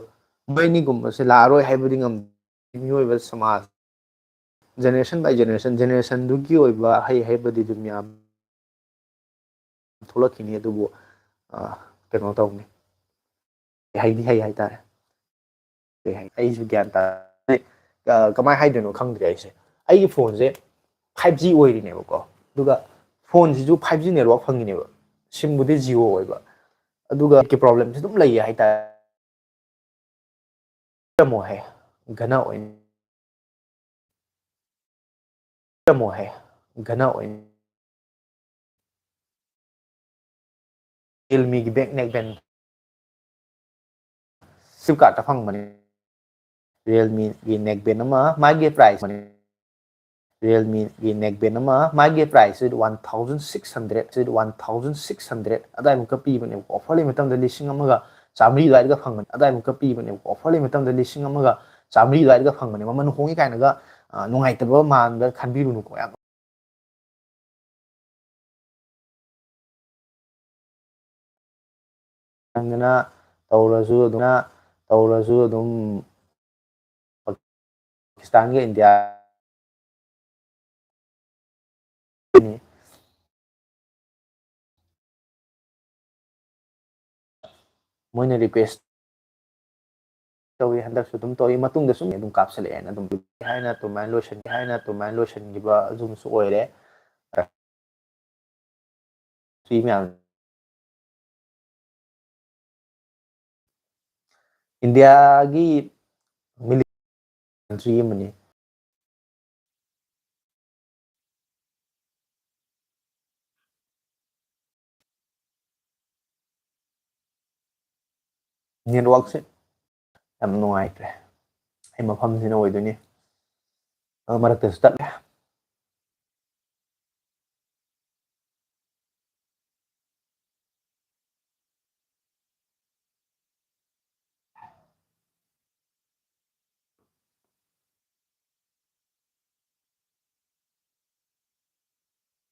ꯃꯣꯏ ꯑꯅꯤꯒꯨꯝꯕꯁꯦ ꯂꯥꯛꯑꯔꯣꯏ ꯍꯥꯏꯕꯗꯤ ꯉꯝꯗꯦ꯫ ꯃꯤꯑꯣꯏꯕ ꯁꯃꯥꯖ, generation by generation, generationꯗꯨꯒꯤ ꯑꯣꯏꯕ ꯍꯩ ꯍꯩꯕꯗꯤ ꯑꯗꯨꯝ ꯌꯥꯝ ꯊꯣꯛꯂꯛꯈꯤꯅꯤ, ꯑꯗꯨꯕꯨ, ꯑ, ꯀꯩꯅꯣ ꯇꯧꯅꯤ, ꯍꯩꯗꯤ ꯍꯩ ꯍꯥꯏꯇꯥꯔꯦ꯫ ꯀꯩ ꯍꯥꯏ-, ꯑꯩꯁꯨ ꯒ꯭ꯌꯥꯟ ꯇꯥꯗꯦ꯫ ꯑ, ꯀꯃꯥꯏꯅ ꯍꯥꯏꯗꯣꯏꯅꯣ ꯈꯪꯗ꯭ꯔꯦ ꯑꯩꯁꯦ꯫ ꯑꯩꯒꯤ phoneꯁꯦ five G ꯑꯣꯏꯔꯤꯅꯦꯕꯀꯣ, ꯑꯗꯨꯒ phoneꯁꯤꯁꯨ five G network ꯐꯪꯉꯤꯅꯦꯕ, SIMꯕꯨꯗꯤ Jio ꯑꯣꯏꯕ, ꯑꯗꯨꯒ problemꯁꯦ ꯑꯗꯨꯝ ꯂꯩꯌꯦ ꯍꯥꯏꯇꯥꯔꯦ꯫ ꯄꯤꯔꯝꯃꯣꯍꯦ, ꯘꯅ ꯑꯣꯏꯅ ꯄꯤꯔꯝꯃꯣꯍꯦ, ꯘꯅ ꯑꯣꯏꯅ꯫ Realmeꯒꯤ back neck band Flipkartꯇ ꯐꯪꯕꯅꯤ꯫ Realmeꯒꯤ neck band ꯑꯃ, ꯃꯥꯒꯤ price ꯃꯅꯤ꯫ Realmeꯒꯤ neck band ꯑꯃ, ꯃꯥꯒꯤ price ꯁꯤ one thousand six hundred, ꯁꯤ one thousand six hundred ꯑꯗꯥꯏꯃꯨꯛꯀ ꯄꯤꯕꯅꯦꯕꯀꯣ꯫ Offer ꯂꯩꯕ ꯃꯇꯝꯗ ꯂꯤꯁꯤꯡ ꯑꯃꯒ ꯆꯥꯝꯃꯔꯤ ꯑꯗꯨꯋꯥꯏꯗꯒ ꯐꯪꯕꯅꯦ, ꯑꯗꯨꯋꯥꯏꯃꯨꯛꯀ ꯄꯤꯕꯅꯦꯕꯀꯣ꯫ ꯑꯣꯐꯔ ꯂꯩꯕ ꯃꯇꯝꯗ ꯂꯤꯁꯤꯡ ꯑꯃꯒ ꯆꯥꯝꯃꯔꯤ ꯑꯗꯨꯋꯥꯏꯗꯒ ꯐꯪꯕꯅꯦ꯫ ꯃꯃꯜ ꯍꯣꯡꯉꯤ ꯀꯥꯏꯅꯒ, ꯑ, ꯅꯨꯡꯉꯥꯏꯇꯕ ꯃꯥꯟꯕ ꯈꯟꯕꯤꯔꯨꯅꯨꯀꯣ꯫ ꯌꯥꯝ ꯅꯪꯗꯅ ꯇꯧꯔꯁꯨ ꯑꯗꯨꯅ ꯇꯧꯔꯁꯨ ꯑꯗꯨꯝ ꯄꯥꯀꯤꯁꯇꯥꯟꯒ ꯏꯟꯗꯤꯌꯥ ꯃꯣꯏꯅ ꯔꯤꯀ꯭ꯋꯦꯁ ꯇꯧꯏ, ꯍꯟꯗꯛꯁꯨ ꯑꯗꯨꯝ ꯇꯧꯏ, ꯃꯇꯨꯡꯗꯁꯨ ꯑꯗꯨꯝ ꯀꯥꯞꯁꯤꯜꯂꯛꯑꯦꯅ ꯑꯗꯨꯝ ꯍꯥꯏꯅ ꯑꯗꯨꯃꯥꯏꯅ ꯂꯣꯏꯁꯤꯟꯒꯦ ꯍꯥꯏꯅ ꯑꯗꯨꯃꯥꯏꯅ ꯂꯣꯏꯁꯤꯟꯈꯤꯕ ꯑꯗꯨꯝꯁꯨ ꯑꯣꯏꯔꯦ꯫ ꯁꯤ ꯃꯌꯥꯝ ꯏꯟꯗꯤꯌꯥꯒꯤ ꯃꯤꯂꯤꯇ꯭ꯔꯤ ꯑꯃꯅꯤ꯫ ꯅꯦꯠꯋꯥꯛꯁꯦ ꯌꯥꯝ ꯅꯨꯡꯉꯥꯏꯇ꯭ꯔꯦ꯫ ꯑꯩ ꯃꯐꯝꯁꯤꯅ ꯑꯣꯏꯗꯣꯏꯅꯤ꯫ ꯑꯗꯨ ꯃꯔꯛꯇꯁꯨ ꯇꯠꯂꯦ꯫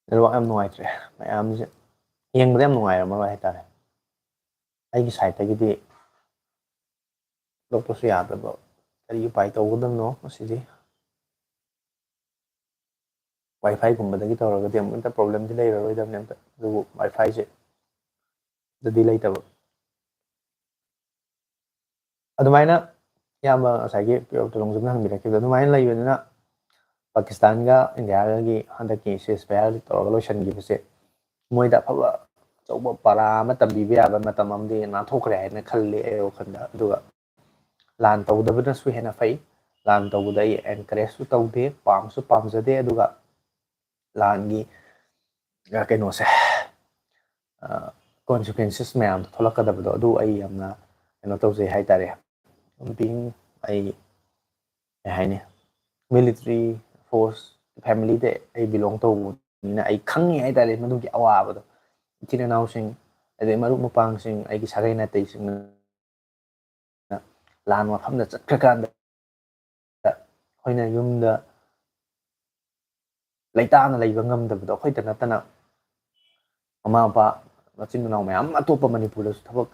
ꯅꯦꯠꯋꯥꯛ ꯌꯥꯝ ꯅꯨꯡꯉꯥꯏꯇ꯭ꯔꯦ꯫ ꯃꯌꯥꯝꯁꯦ ꯌꯦꯡꯕꯗ ꯌꯥꯝ ꯅꯨꯡꯉꯥꯏꯔꯝꯃꯔꯣꯏ ꯍꯥꯏꯇꯥꯔꯦ꯫ ꯑꯩꯒꯤ ꯁꯥꯏꯠꯇꯒꯤꯗꯤ ꯂꯧꯊꯣꯛꯄꯁꯨ ꯌꯥꯗꯕ꯫ ꯀꯔꯤ ꯎꯄꯥꯏ ꯇꯧꯒꯗꯕꯅꯣ ꯃꯁꯤꯗꯤ? ꯋꯥꯏꯐꯥꯏꯒꯨꯝꯕꯗꯒꯤ ꯇꯧꯔꯒꯗꯤ ꯑꯃꯨꯛꯇ ꯄ꯭ꯔꯣꯕ꯭ꯂꯦꯝꯗꯤ ꯂꯩꯔꯔꯣꯏꯗꯕꯅꯦ ꯑꯝꯇ꯫ ꯑꯗꯨꯕꯨ ꯋꯥꯏꯐꯥꯏꯁꯦ ꯑꯗꯨꯗꯤ ꯂꯩꯇꯕ꯫ ꯑꯗꯨꯃꯥꯏꯅ ꯏꯌꯥꯝꯕ ꯉꯁꯥꯏꯒꯤ ꯇꯣꯂꯣꯡꯖꯝꯅ ꯍꯪꯕꯤꯔꯛꯈꯤꯕꯗꯣ ꯑꯗꯨꯃꯥꯏꯅ ꯂꯩꯕꯅꯤꯅ, ꯄꯥꯀꯤꯁꯇꯥꯟꯒ ꯏꯟꯗꯤꯌꯥꯒꯒꯤ ꯍꯟꯗꯛꯀꯤ ceasefire ꯇꯧꯔꯒ ꯂꯣꯏꯁꯤꯟꯈꯤꯕꯁꯦ ꯃꯣꯏꯗ ꯑꯐꯕ ꯑꯆꯧꯕ ꯄꯔꯥ ꯑꯃ ꯇꯝꯕꯤꯕ ꯌꯥꯕ ꯃꯇꯝ ꯑꯃꯗꯤ ꯅꯥꯟꯊꯣꯛꯈ꯭ꯔꯦ ꯍꯥꯏꯅ ꯈꯜꯂꯤ ꯑꯩ ꯋꯥꯈꯜꯗ꯫ ꯑꯗꯨꯒ ꯂꯥꯟ ꯇꯧꯗꯕꯅꯁꯨ ꯍꯦꯟꯅ ꯐꯩ꯫ ꯂꯥꯟ ꯇꯧꯕꯗ ꯑꯩ encourage ꯁꯨ ꯇꯧꯗꯦ, ꯄꯥꯝꯁꯨ ꯄꯥꯝꯖꯗꯦ꯫ ꯑꯗꯨꯒ ꯂꯥꯟꯒꯤ, ꯑ, ꯀꯩꯅꯣꯁꯦ, ꯑ, consequences ꯃꯌꯥꯝꯗꯣ ꯊꯣꯛꯂꯛꯀꯗꯕꯗꯣ, ꯑꯗꯨ ꯑꯩ ꯌꯥꯝꯅ ꯀꯩꯅꯣ ꯇꯧꯖꯩ ꯍꯥꯏꯇꯥꯔꯦ꯫ Being ꯑꯩ, ꯀꯩ ꯍꯥꯏꯅꯤ, military force family ꯗ ꯑꯩ belong ꯇꯧꯕꯅꯤꯅ ꯑꯩ ꯈꯪꯉꯤ ꯍꯥꯏꯇꯥꯔꯦ ꯃꯗꯨꯒꯤ ꯑꯋꯥꯕꯗꯣ꯫ ꯏꯆꯤꯟ ꯏꯅꯥꯎꯁꯤꯡ ꯑꯗꯩ ꯃꯔꯨꯞ ꯃꯄꯥꯡꯁꯤꯡ, ꯑꯩꯒꯤ ꯁꯥꯒꯩ ꯅꯥꯇꯩꯁꯤꯡꯅ ꯂꯥꯟ ꯃꯐꯝꯗ ꯆꯠꯈ꯭ꯔꯀꯥꯟꯗ ꯑꯩꯈꯣꯏꯅ ꯌꯨꯝꯗ ꯂꯩꯇꯥꯅ ꯂꯩꯕ ꯉꯝꯗꯕꯗꯣ ꯑꯩꯈꯣꯏꯗ ꯅꯠꯇꯅ ꯃꯃꯥ ꯃꯄꯥ, ꯃꯆꯤꯟ ꯃꯅꯥꯎ ꯃꯌꯥꯝ ꯑꯇꯣꯞꯄ ꯃꯅꯤꯄꯨꯔꯗꯁꯨ ꯊꯕꯛ,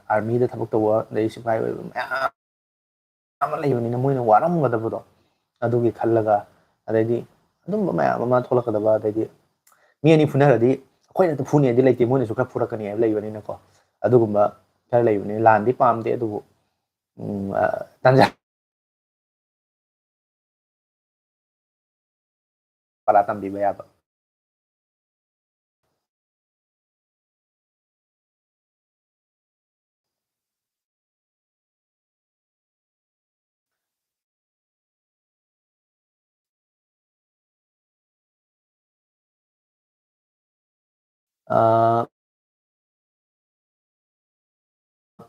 ꯑꯥꯔꯃꯤꯗ ꯊꯕꯛ ꯇꯧꯕ, ꯑꯗꯩ ꯁꯤꯐꯥꯏ ꯑꯣꯏꯕ ꯃꯌꯥꯝ ꯑꯃ ꯂꯩꯕꯅꯤꯅ ꯃꯣꯏꯅ ꯋꯥꯔꯝꯒꯗꯕꯗꯣ ꯑꯗꯨꯒꯤ ꯈꯜꯂꯒ, ꯑꯗꯩꯗꯤ ꯑꯗꯨꯝꯕ ꯃꯌꯥꯝ ꯑꯃ ꯊꯣꯛꯂꯛꯀꯗꯕ, ꯑꯗꯩꯗꯤ ꯃꯤ ꯑꯅꯤ ꯐꯨꯅꯔꯗꯤ ꯑꯩꯈꯣꯏꯅ ꯍꯦꯛꯇ ꯐꯨꯅꯤ ꯍꯥꯏꯗꯤ ꯂꯩꯇꯦ, ꯃꯣꯏꯅꯁꯨ ꯈꯔ ꯐꯨꯔꯛꯀꯅꯤ ꯍꯥꯏꯕ ꯂꯩꯕꯅꯤꯅꯀꯣ꯫ ꯑꯗꯨꯒꯨꯝꯕ ꯈꯔ ꯂꯩꯕꯅꯤ꯫ ꯂꯥꯟꯗꯤ ꯄꯥꯝꯗꯦ, ꯑꯗꯨꯕꯨ ꯎꯝ, ꯑ, ꯇꯟꯖꯥ ꯄꯔꯥ ꯇꯝꯕꯤꯕ ꯌꯥꯕ꯫ ꯑ,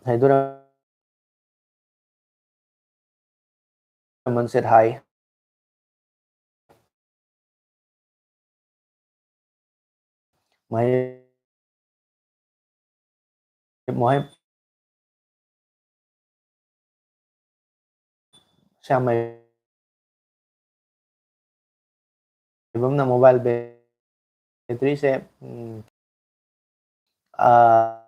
ꯍꯥꯏꯗꯣꯔꯛ ꯑꯃꯟ ꯁꯦꯠ ꯍꯥꯏ꯫ ꯃꯍꯦ-, ꯃꯣꯍꯦ-, ꯁ꯭ꯌꯥꯝ ꯃꯍꯦ-, ꯐꯤꯕꯝꯅ ꯃꯣꯕꯥꯏꯜ ꯕꯦꯇ꯭ꯔꯤꯁꯦ, ꯎꯝ, ꯑꯥ,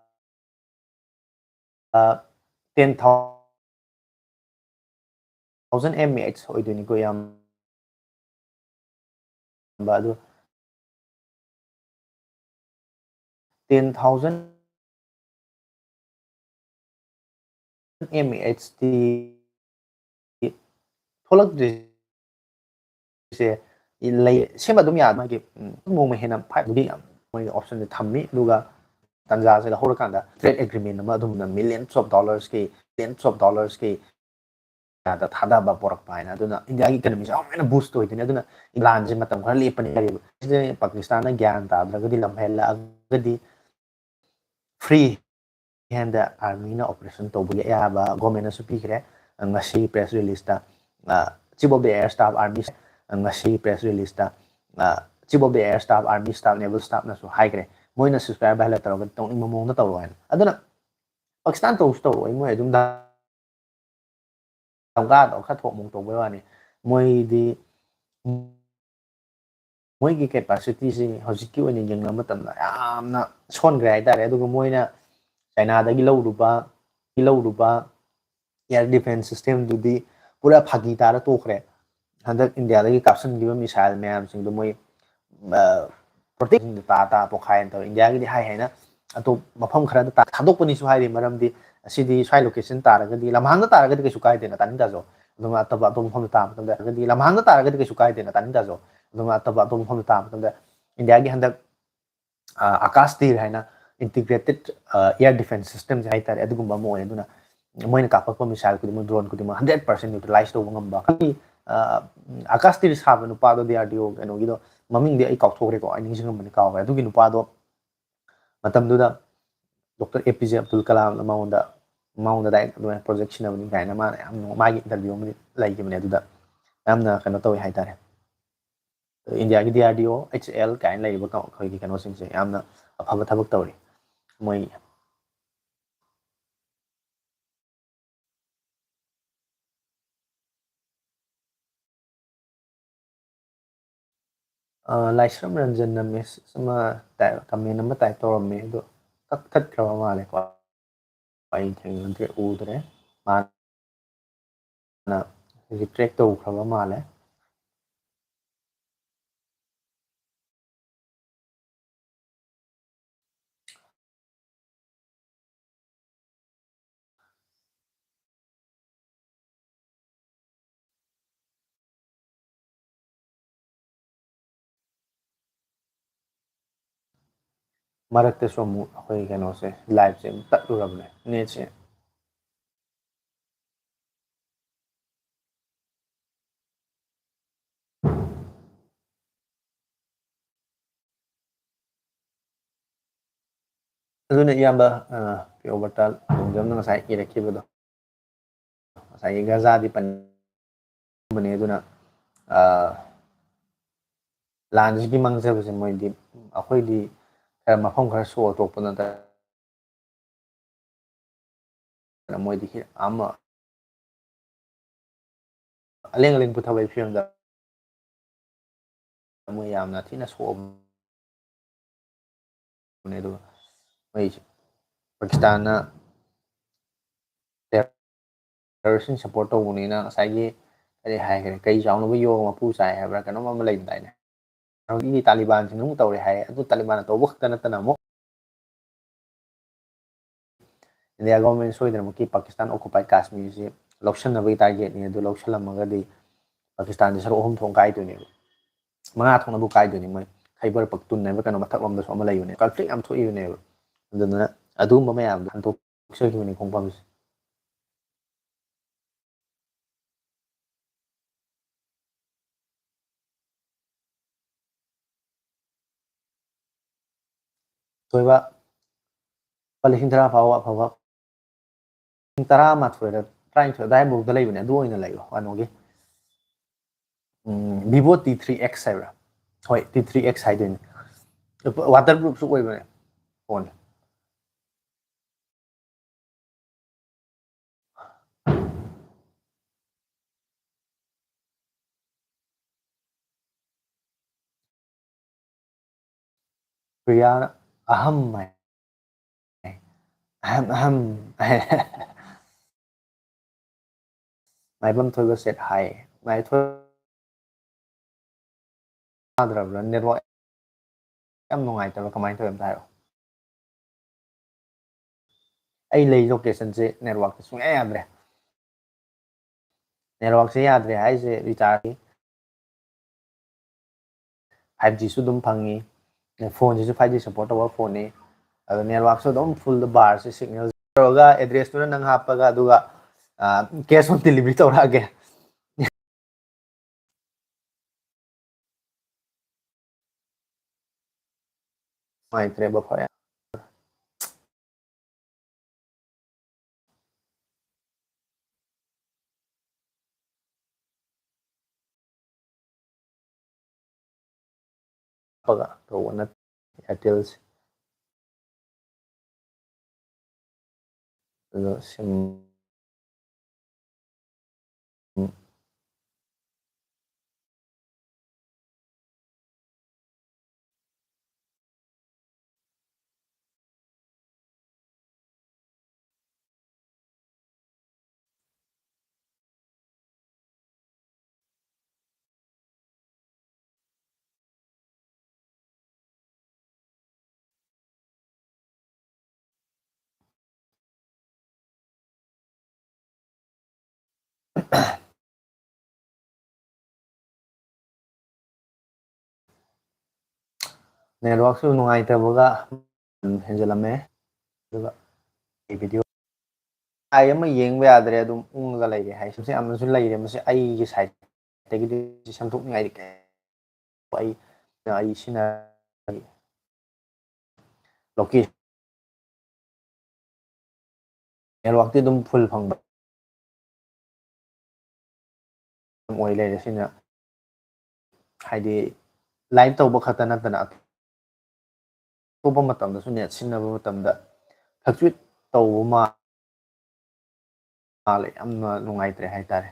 ꯑꯥ, ten thousand mAh ꯑꯣꯏꯗꯣꯏꯅꯤꯀꯣ, ꯌꯥꯝ ꯑꯗꯨ ten thousand mAh ꯊꯣꯛꯂꯛꯇ꯭ꯔꯤꯁꯦ ꯂꯩ, ꯁꯦꯝꯕ ꯑꯗꯨꯝ ꯌꯥ-, ꯃꯥꯒꯤ, ꯎꯝ, ꯅꯣꯡꯃ ꯍꯦꯟꯅ five G ꯌꯥꯝ ꯃꯣꯏꯒꯤ option ꯁꯦ ꯊꯝꯃꯤ꯫ ꯑꯗꯨꯒ ꯇꯟꯖꯥꯁꯦ ꯂꯧꯍꯧꯔꯀꯥꯟꯗ trade agreement ꯑꯃ ꯑꯗꯨꯝꯅ millions of dollars ꯀꯤ, billions of dollars ꯀꯤ ꯏꯟꯗꯤꯌꯥꯗ ꯊꯥꯗꯕ ꯄꯣꯔꯛꯄ ꯍꯥꯏꯅ꯫ ꯑꯗꯨꯅ ꯏꯟꯗꯤꯌꯥꯒꯤ economy ꯁꯦ ꯌꯥꯝ ꯍꯦꯟꯅ boost ꯑꯣꯏꯗꯣꯏꯅꯤ꯫ ꯑꯗꯨꯅ ꯂꯥꯟꯁꯦ ꯃꯇꯝ ꯈꯔ ꯂꯦꯞꯄꯅꯤ ꯍꯥꯏꯔꯤꯕ꯫ ꯁꯤꯗ ꯄꯥꯀꯤꯁꯇꯥꯟꯅ ꯒ꯭ꯌꯥꯟ ꯇꯥꯗ꯭ꯔꯒꯗꯤ, ꯂꯝ ꯍꯦꯜꯂꯛꯑꯒꯗꯤ free hand ꯑꯥꯔꯃꯤꯅ operation ꯇꯧꯕꯒꯤ ꯑꯌꯥꯕ government ꯅꯁꯨ ꯄꯤꯈ꯭ꯔꯦ꯫ ꯉꯁꯤ press release ꯇ, ꯑ, Chief of the Air Staff Army, ꯉꯁꯤ press release ꯇ, ꯑ, Chief of the Air Staff Army Staff Naval Staff ꯅꯁꯨ ꯍꯥꯏꯈ꯭ꯔꯦ꯫ ꯃꯣꯏꯅ ꯁꯕꯁꯀ꯭ꯔꯥꯏꯕ ꯍꯥꯏꯂꯥꯏꯠ ꯇꯧꯔꯒ ꯇꯧꯅꯤꯡꯕ ꯃꯑꯣꯡꯗ ꯇꯧꯔꯣ ꯍꯥꯏꯅ꯫ ꯑꯗꯨꯅ ꯄꯥꯀꯤꯁꯇꯥꯟ ꯇꯧꯁꯨ ꯇꯧꯔꯣꯏ, ꯃꯣꯏ ꯑꯗꯨꯝ ꯗꯝꯀꯥꯗꯣ ꯈꯔ ꯊꯣꯛ ꯃꯑꯣꯡ ꯇꯧꯕꯩ ꯋꯥꯅꯤ꯫ ꯃꯣꯏꯗꯤ ꯃꯣꯏꯒꯤ ꯀꯦꯄꯥꯁꯤꯇꯤꯁꯤ ꯍꯧꯖꯤꯛꯀꯤ ꯑꯣꯏꯅ ꯌꯦꯡꯅꯕ ꯃꯇꯝꯗ ꯌꯥꯝꯅ ꯁꯣꯟꯈ꯭ꯔꯦ ꯍꯥꯏꯇꯥꯔꯦ꯫ ꯑꯗꯨꯒ ꯃꯣꯏꯅ ꯆꯥꯏꯅꯥꯗꯒꯤ ꯂꯧꯔꯨꯕ ꯂꯧꯔꯨꯕ ꯏꯌꯥꯔ ꯗꯤꯐꯦꯟꯁ ꯁꯤꯁꯇꯦꯝꯗꯨꯗꯤ ꯄꯨꯔꯥ ꯐꯥꯒꯤ ꯇꯥꯔ ꯇꯣꯛꯈ꯭ꯔꯦ꯫ ꯍꯟꯗꯛ ꯏꯟꯗꯤꯌꯥꯗꯒꯤ ꯀꯥꯞꯁꯤꯟꯈꯤꯕ ꯃꯤꯁꯥꯏꯜ ꯃꯌꯥꯝꯁꯤꯡꯗꯣ ꯃꯣꯏ ꯄ꯭ꯔꯣꯇꯦꯛꯁꯤꯡꯗ ꯇꯥ ꯇꯥ ꯄꯣꯛꯈꯥꯏꯅ ꯇꯧꯔꯦ꯫ ꯏꯟꯗꯤꯌꯥꯒꯤꯗꯤ ꯍꯥꯏ ꯍꯥꯏꯅ ꯑꯇꯣꯞ ꯃꯐꯝ ꯈꯔꯗ ꯇꯥ-, ꯊꯥꯗꯣꯛꯄꯅꯤꯁꯨ ꯍꯥꯏꯔꯤ꯫ ꯃꯔꯝꯗꯤ ꯑꯁꯤꯗꯤ ꯁ꯭ꯋꯥꯏ ꯂꯣꯀꯦꯁꯟ ꯇꯥꯔꯒꯗꯤ, ꯂꯝꯍꯥꯡꯗ ꯇꯥꯔꯒꯗꯤ ꯀꯩꯁꯨ ꯀꯥꯏꯗꯦꯅ, ꯇꯥꯅꯤꯡ ꯇꯥꯖꯧ꯫ ꯑꯗꯨꯒ ꯑꯇꯣꯞꯄ ꯑꯇꯣꯞꯄ ꯃꯐꯝꯗ ꯇꯥꯕ ꯃꯇꯝꯗ, ꯍꯥꯏꯔꯒꯗꯤ ꯂꯝꯍꯥꯡꯗ ꯇꯥꯔꯒꯗꯤ ꯀꯩꯁꯨ ꯀꯥꯏꯗꯦꯅ, ꯇꯥꯅꯤꯡ ꯇꯥꯖꯧ꯫ ꯑꯗꯨꯒ ꯑꯇꯣꯞꯄ ꯑꯇꯣꯞꯄ ꯃꯐꯝꯗ ꯇꯥꯕ ꯃꯇꯝꯗ ꯏꯟꯗꯤꯌꯥꯒꯤ ꯍꯟꯗꯛ ꯑ, ꯑꯥꯀꯥꯁ ꯇꯤꯔ ꯍꯥꯏꯅ ꯏꯟꯇꯤꯒ꯭ꯔꯦꯇꯦꯠ, ꯑ, ꯏꯌꯥꯔ ꯗꯤꯐꯦꯟꯁ ꯁꯤꯁꯇꯦꯝꯁꯦ ꯍꯥꯏꯇꯥꯔꯦ, ꯑꯗꯨꯒꯨꯝꯕ ꯑꯃ ꯑꯣꯏ꯫ ꯑꯗꯨꯅ ꯃꯣꯏꯅ ꯀꯥꯞꯄꯛꯄ ꯃꯤꯁꯥꯏꯜ ꯈꯨꯗꯤꯡꯃꯛ, ꯗ꯭ꯔꯣꯟ ꯈꯨꯗꯤꯡꯃꯛ ꯍꯟꯗ꯭ꯔꯦꯠ ꯄꯥꯔꯁꯦꯟ ꯌꯨꯇꯤꯂꯥꯏꯁ ꯇꯧꯕ ꯉꯝꯕ꯫ ꯑ, ꯑꯥꯀꯥꯁ ꯇꯤꯔ ꯁꯥꯕ ꯅꯨꯄꯥꯗꯣ, ꯗꯤ ꯑꯥꯔ ꯗꯤ ꯑꯣ ꯀꯩꯅꯣꯒꯤꯗꯣ, ꯃꯃꯤꯡꯗꯤ ꯑꯩ ꯀꯥꯎꯊꯣꯛꯈ꯭ꯔꯦꯀꯣ, ꯑꯩ ꯅꯤꯡꯁꯤꯡꯉꯝꯕꯅꯤ, ꯀꯥꯎꯈ꯭ꯔꯦ꯫ ꯑꯗꯨꯒꯤ ꯅꯨꯄꯥꯗꯣ ꯃꯇꯝꯗꯨꯗ ꯗꯣꯛꯇꯔ ꯑꯦ ꯄꯤ ꯖꯦ ꯑꯕꯗꯨꯜ ꯀꯂꯥꯝꯅ ꯃꯉꯣꯟꯗ, ꯃꯉꯣꯟꯗ ꯗꯥꯏꯔꯦꯛ ꯑꯗꯨꯃꯥꯏꯅ ꯄ꯭ꯔꯣꯖꯦꯛ ꯁꯤꯟꯅꯕꯅꯤ ꯀꯥꯏꯅ ꯃꯥꯅ ꯌꯥꯝ ꯅꯨꯡ-, ꯃꯥꯒꯤ ꯏꯟꯇꯔꯚ꯭ꯌꯨ ꯑꯃꯗꯤ ꯂꯩꯈꯤꯕꯅꯦ꯫ ꯑꯗꯨꯗ ꯌꯥꯝꯅ ꯀꯩꯅꯣ ꯇꯧꯋꯤ ꯍꯥꯏꯇꯥꯔꯦ꯫ ꯏꯟꯗꯤꯌꯥꯒꯤ ꯗꯤ ꯑꯥꯔ ꯗꯤ ꯑꯣ, ꯑꯩꯆ ꯑꯦꯜ ꯀꯥꯏꯅ ꯂꯩꯔꯤꯕ ꯀ-, ꯑꯩꯈꯣꯏꯒꯤ ꯀꯩꯅꯣꯁꯤꯡꯁꯦ ꯌꯥꯝꯅ ꯑꯐꯕ ꯊꯕꯛ ꯇꯧꯔꯤ꯫ ꯃꯣꯏ ꯑ, ꯂꯥꯏꯁ꯭ꯔꯝ ꯔꯟꯖꯟꯅ ꯃꯦꯁꯦꯖ ꯑꯃ ꯇꯥꯏ-, ꯀꯃꯦꯟ ꯑꯃ ꯇꯥꯏꯞ ꯇꯧꯔꯝꯃꯦ, ꯑꯗꯣ ꯀꯛꯊꯠꯈ꯭ꯔꯕ ꯃꯥꯜꯂꯦꯀꯣ꯫ ꯑꯩ ꯊꯦꯡꯅꯗ꯭ꯔꯦ, ꯎꯗ꯭ꯔꯦ꯫ ꯃꯥꯅ ꯔꯤꯇ꯭ꯔꯦꯛ ꯇꯧꯈ꯭ꯔꯕ ꯃꯥꯜꯂꯦ꯫ ꯃꯔꯛꯇꯁꯨ ꯑꯃꯨꯛ ꯑꯩꯈꯣꯏ ꯀꯩꯅꯣꯁꯦ, ꯂꯥꯏꯞꯁꯦ ꯑꯃꯨꯛ ꯇꯠꯂꯨꯔꯕꯅꯦ, ꯅꯦꯠꯁꯦ꯫ ꯑꯗꯨꯅ ꯏꯌꯥꯝꯕ, ꯑ, ꯄꯤꯌꯣꯕꯔꯇꯥ ꯇꯣꯡꯖꯝꯅ ꯉꯁꯥꯏ ꯏꯔꯛꯈꯤꯕꯗꯣ, ꯉꯁꯥꯏꯒꯤ ꯒꯖꯥꯗꯤ ꯄꯟꯕꯅꯦ꯫ ꯑꯗꯨꯅ, ꯑ, ꯂꯥꯟꯁꯤꯒꯤ ꯃꯥꯡꯖꯕꯁꯦ ꯃꯣꯏꯗꯤ, ꯑꯩꯈꯣꯏꯗꯤ ꯈꯔ ꯃꯐꯝ ꯈꯔ ꯁꯣꯛꯑ ꯇꯣꯛꯄ ꯅꯠꯇꯅ ꯃꯣꯏꯗꯤ ꯍꯤ-, ꯑꯃ ꯑꯂꯦꯡ ꯑꯂꯦꯡ ꯄꯨꯊꯕꯒꯤ ꯐꯤꯕꯝꯗ ꯃꯣꯏ ꯌꯥꯝꯅ ꯊꯤꯅ ꯁꯣꯛꯑꯕꯅꯦ꯫ ꯑꯗꯨꯒ ꯃꯣꯏ ꯄꯥꯀꯤꯁꯇꯥꯟꯅ terrorist ꯁꯤꯡ support ꯇꯧꯕꯅꯤꯅ ꯉꯁꯥꯏꯒꯤ ꯀꯔꯤ ꯍꯥꯏꯈ꯭ꯔꯦ, ꯀꯩ ꯆꯥꯎꯅꯕ ꯌꯣꯒ ꯃꯄꯨ ꯆꯥꯏ ꯍꯥꯏꯕ꯭ꯔꯥ ꯀꯩꯅꯣꯝ ꯑꯃ ꯂꯩꯕꯗꯥꯏꯅꯦ? ꯍꯧꯖꯤꯛꯀꯤ ꯇꯥꯂꯤꯕꯥꯟꯁꯤꯡꯅ ꯑꯃꯨꯛ ꯇꯧꯔꯦ ꯍꯥꯏ꯫ ꯑꯗꯨ ꯇꯥꯂꯤꯕꯥꯟꯅ ꯇꯧꯕ ꯈꯛꯇ ꯅꯠꯇꯅ ꯑꯃꯨꯛ India government ꯁꯣꯏꯗꯅꯃꯛꯀꯤ ꯄꯥꯀꯤꯁꯇꯥꯟ occupied ꯀꯥꯁꯃꯤꯔꯁꯤ ꯂꯧꯁꯤꯟꯅꯕꯒꯤ target ꯅꯤ꯫ ꯑꯗꯨ ꯂꯧꯁꯤꯜꯂꯝꯃꯒꯗꯤ ꯄꯥꯀꯤꯁꯇꯥꯟꯁꯤ ꯁꯔꯨꯛ ꯑꯍꯨꯝ ꯊꯣꯛꯅ ꯀꯥꯏꯗꯣꯏꯅꯦꯕ, ꯃꯉꯥ ꯊꯣꯛꯅꯕꯨ ꯀꯥꯏꯗꯣꯏꯅꯤ꯫ ꯃꯣꯏ ꯈꯩꯕꯔ ꯄꯈꯇꯨꯟ ꯍꯥꯏꯕ ꯀꯩꯅꯣ ꯃꯊꯛꯂꯣꯝꯗꯁꯨ ꯑꯃ ꯂꯩꯕꯅꯦ, conflict ꯌꯥꯝ ꯊꯣꯛꯏꯕꯅꯦꯕ꯫ ꯑꯗꯨꯅ ꯑꯗꯨꯒꯨꯝꯕ ꯃꯌꯥꯝꯗꯣ ꯍꯟꯗꯣꯛꯆꯈꯤꯕꯅꯤ ꯈꯣꯡꯐꯝꯁꯦ꯫ ꯊꯣꯏꯕ ꯂꯨꯄꯥ ꯂꯤꯁꯤꯡ ꯇꯔꯥ ꯐꯥꯎꯕ ꯑꯐꯕ ꯄꯨꯡ ꯇꯔꯥꯃꯥꯊꯣꯏꯔ ꯇꯔꯥꯅꯤꯊꯣꯏ ꯑꯗꯨꯋꯥꯏꯐꯥꯎꯗ ꯂꯩꯕꯅꯦ꯫ ꯑꯗꯨ ꯑꯣꯏꯅ ꯂꯩꯔꯣ꯫ ꯀꯩꯅꯣꯒꯤ ꯎꯝ, Vivo T three X ꯍꯥꯏꯕ꯭ꯔꯥ? ꯍꯣꯏ, T three X ꯍꯥꯏꯗꯣꯏꯅꯦ꯫ Waterproof ꯁꯨ ꯑꯣꯏꯕꯅꯦ ꯐꯣꯟ꯫ ꯄ꯭ꯔꯤꯌꯥꯅ ꯑꯍꯝ ꯍꯥꯏ꯫ ꯑꯍꯝ, ꯑꯍꯝ꯫ ꯃꯥꯏꯕꯝ ꯊꯣꯏꯕ ꯁꯦꯠ ꯍꯥꯏ꯫ ꯃꯥꯏ ꯊꯣꯏ-, ꯇꯥꯗ꯭ꯔꯕ꯭ꯔꯥ? Network ꯌꯥꯝ ꯅꯨꯡꯉꯥꯏꯇꯕ꯭ꯔꯥ? ꯀꯃꯥꯏꯅ ꯇꯧꯋꯦ ꯑꯝꯇ ꯍꯥꯏꯔꯛꯑꯣ꯫ ꯑꯩ ꯂꯩ location ꯁꯦ network ꯁꯦ ꯁꯨꯡꯌꯥ ꯌꯥꯗ꯭ꯔꯦ꯫ Network ꯁꯦ ꯌꯥꯗ꯭ꯔꯦ ꯍꯥꯏꯁꯦ recharge five G ꯁꯨ ꯑꯗꯨꯝ ꯐꯪꯉꯤ, ꯐꯣꯟꯁꯤꯁꯨ five G support ꯇꯧꯕ ꯐꯣꯟꯅꯤ꯫ ꯑꯗꯣ network ꯁꯨ ꯑꯗꯨꯝ full bar ꯁꯦ signal ꯇꯧꯔꯒ address ꯇꯨꯅ ꯅꯪ ꯍꯥꯞꯄꯒ, ꯑꯗꯨꯒ, ꯑ, cash on delivery ꯇꯧꯔꯛꯑꯒꯦ꯫ ꯅꯨꯡꯉꯥꯏꯇ꯭ꯔꯦꯕ ꯐꯔꯦ꯫ ꯍꯥꯞꯄꯒ ꯇꯧꯕ ꯅꯠꯇꯦ Airtel ꯁꯦ꯫ ꯑꯗꯣ ꯁꯤꯝ ꯅꯦꯠꯋꯥꯛꯁꯨ ꯅꯨꯡꯉꯥꯏꯇꯕꯒ ꯍꯦꯟꯖꯜꯂꯝꯃꯦ꯫ ꯑꯗꯨꯒ ꯑꯩ ꯚꯤꯗꯤꯑꯣ ꯑꯥꯏ ꯑꯃ ꯌꯦꯡꯕ ꯌꯥꯗ꯭ꯔꯦ, ꯑꯗꯨꯝ ꯎꯪꯉꯒ ꯂꯩꯔꯦ ꯍꯥꯏ꯫ ꯁꯤꯁꯦ ꯌꯥꯝꯅꯁꯨ ꯂꯩꯔꯦ, ꯃꯁꯤ ꯑꯩꯒꯤ ꯁꯥꯏꯠꯇꯒꯤꯗꯤ ꯁꯦꯝꯗꯣꯛꯅꯤꯡꯉꯥꯏꯗꯤ ꯀꯩ-, ꯑꯩ, ꯑꯩ ꯁꯤꯅ ꯂꯣꯀꯦ-, ꯅꯦꯠꯋꯥꯛꯇꯤ ꯑꯗꯨꯝ ꯐꯨꯜ ꯐꯪꯕ ꯑꯣꯏ ꯂꯩꯔꯦ꯫ ꯁꯤꯅ ꯍꯥꯏꯗꯤ ꯂꯥꯏꯚ ꯇꯧꯕ ꯈꯛꯇ ꯅꯠꯇꯅ ꯑꯇꯣꯞꯄ ꯃꯇꯝꯗꯁꯨ ꯅꯦꯠ ꯁꯤꯖꯤꯟꯅꯕ ꯃꯇꯝꯗ ꯐ꯭ꯂꯛꯆꯨꯋꯦꯠ ꯇꯧꯕ ꯃꯥ-, ꯃꯥꯜꯂꯦ꯫ ꯌꯥꯝꯅ ꯅꯨꯡꯉꯥꯏꯇ꯭ꯔꯦ ꯍꯥꯏꯇꯥꯔꯦ꯫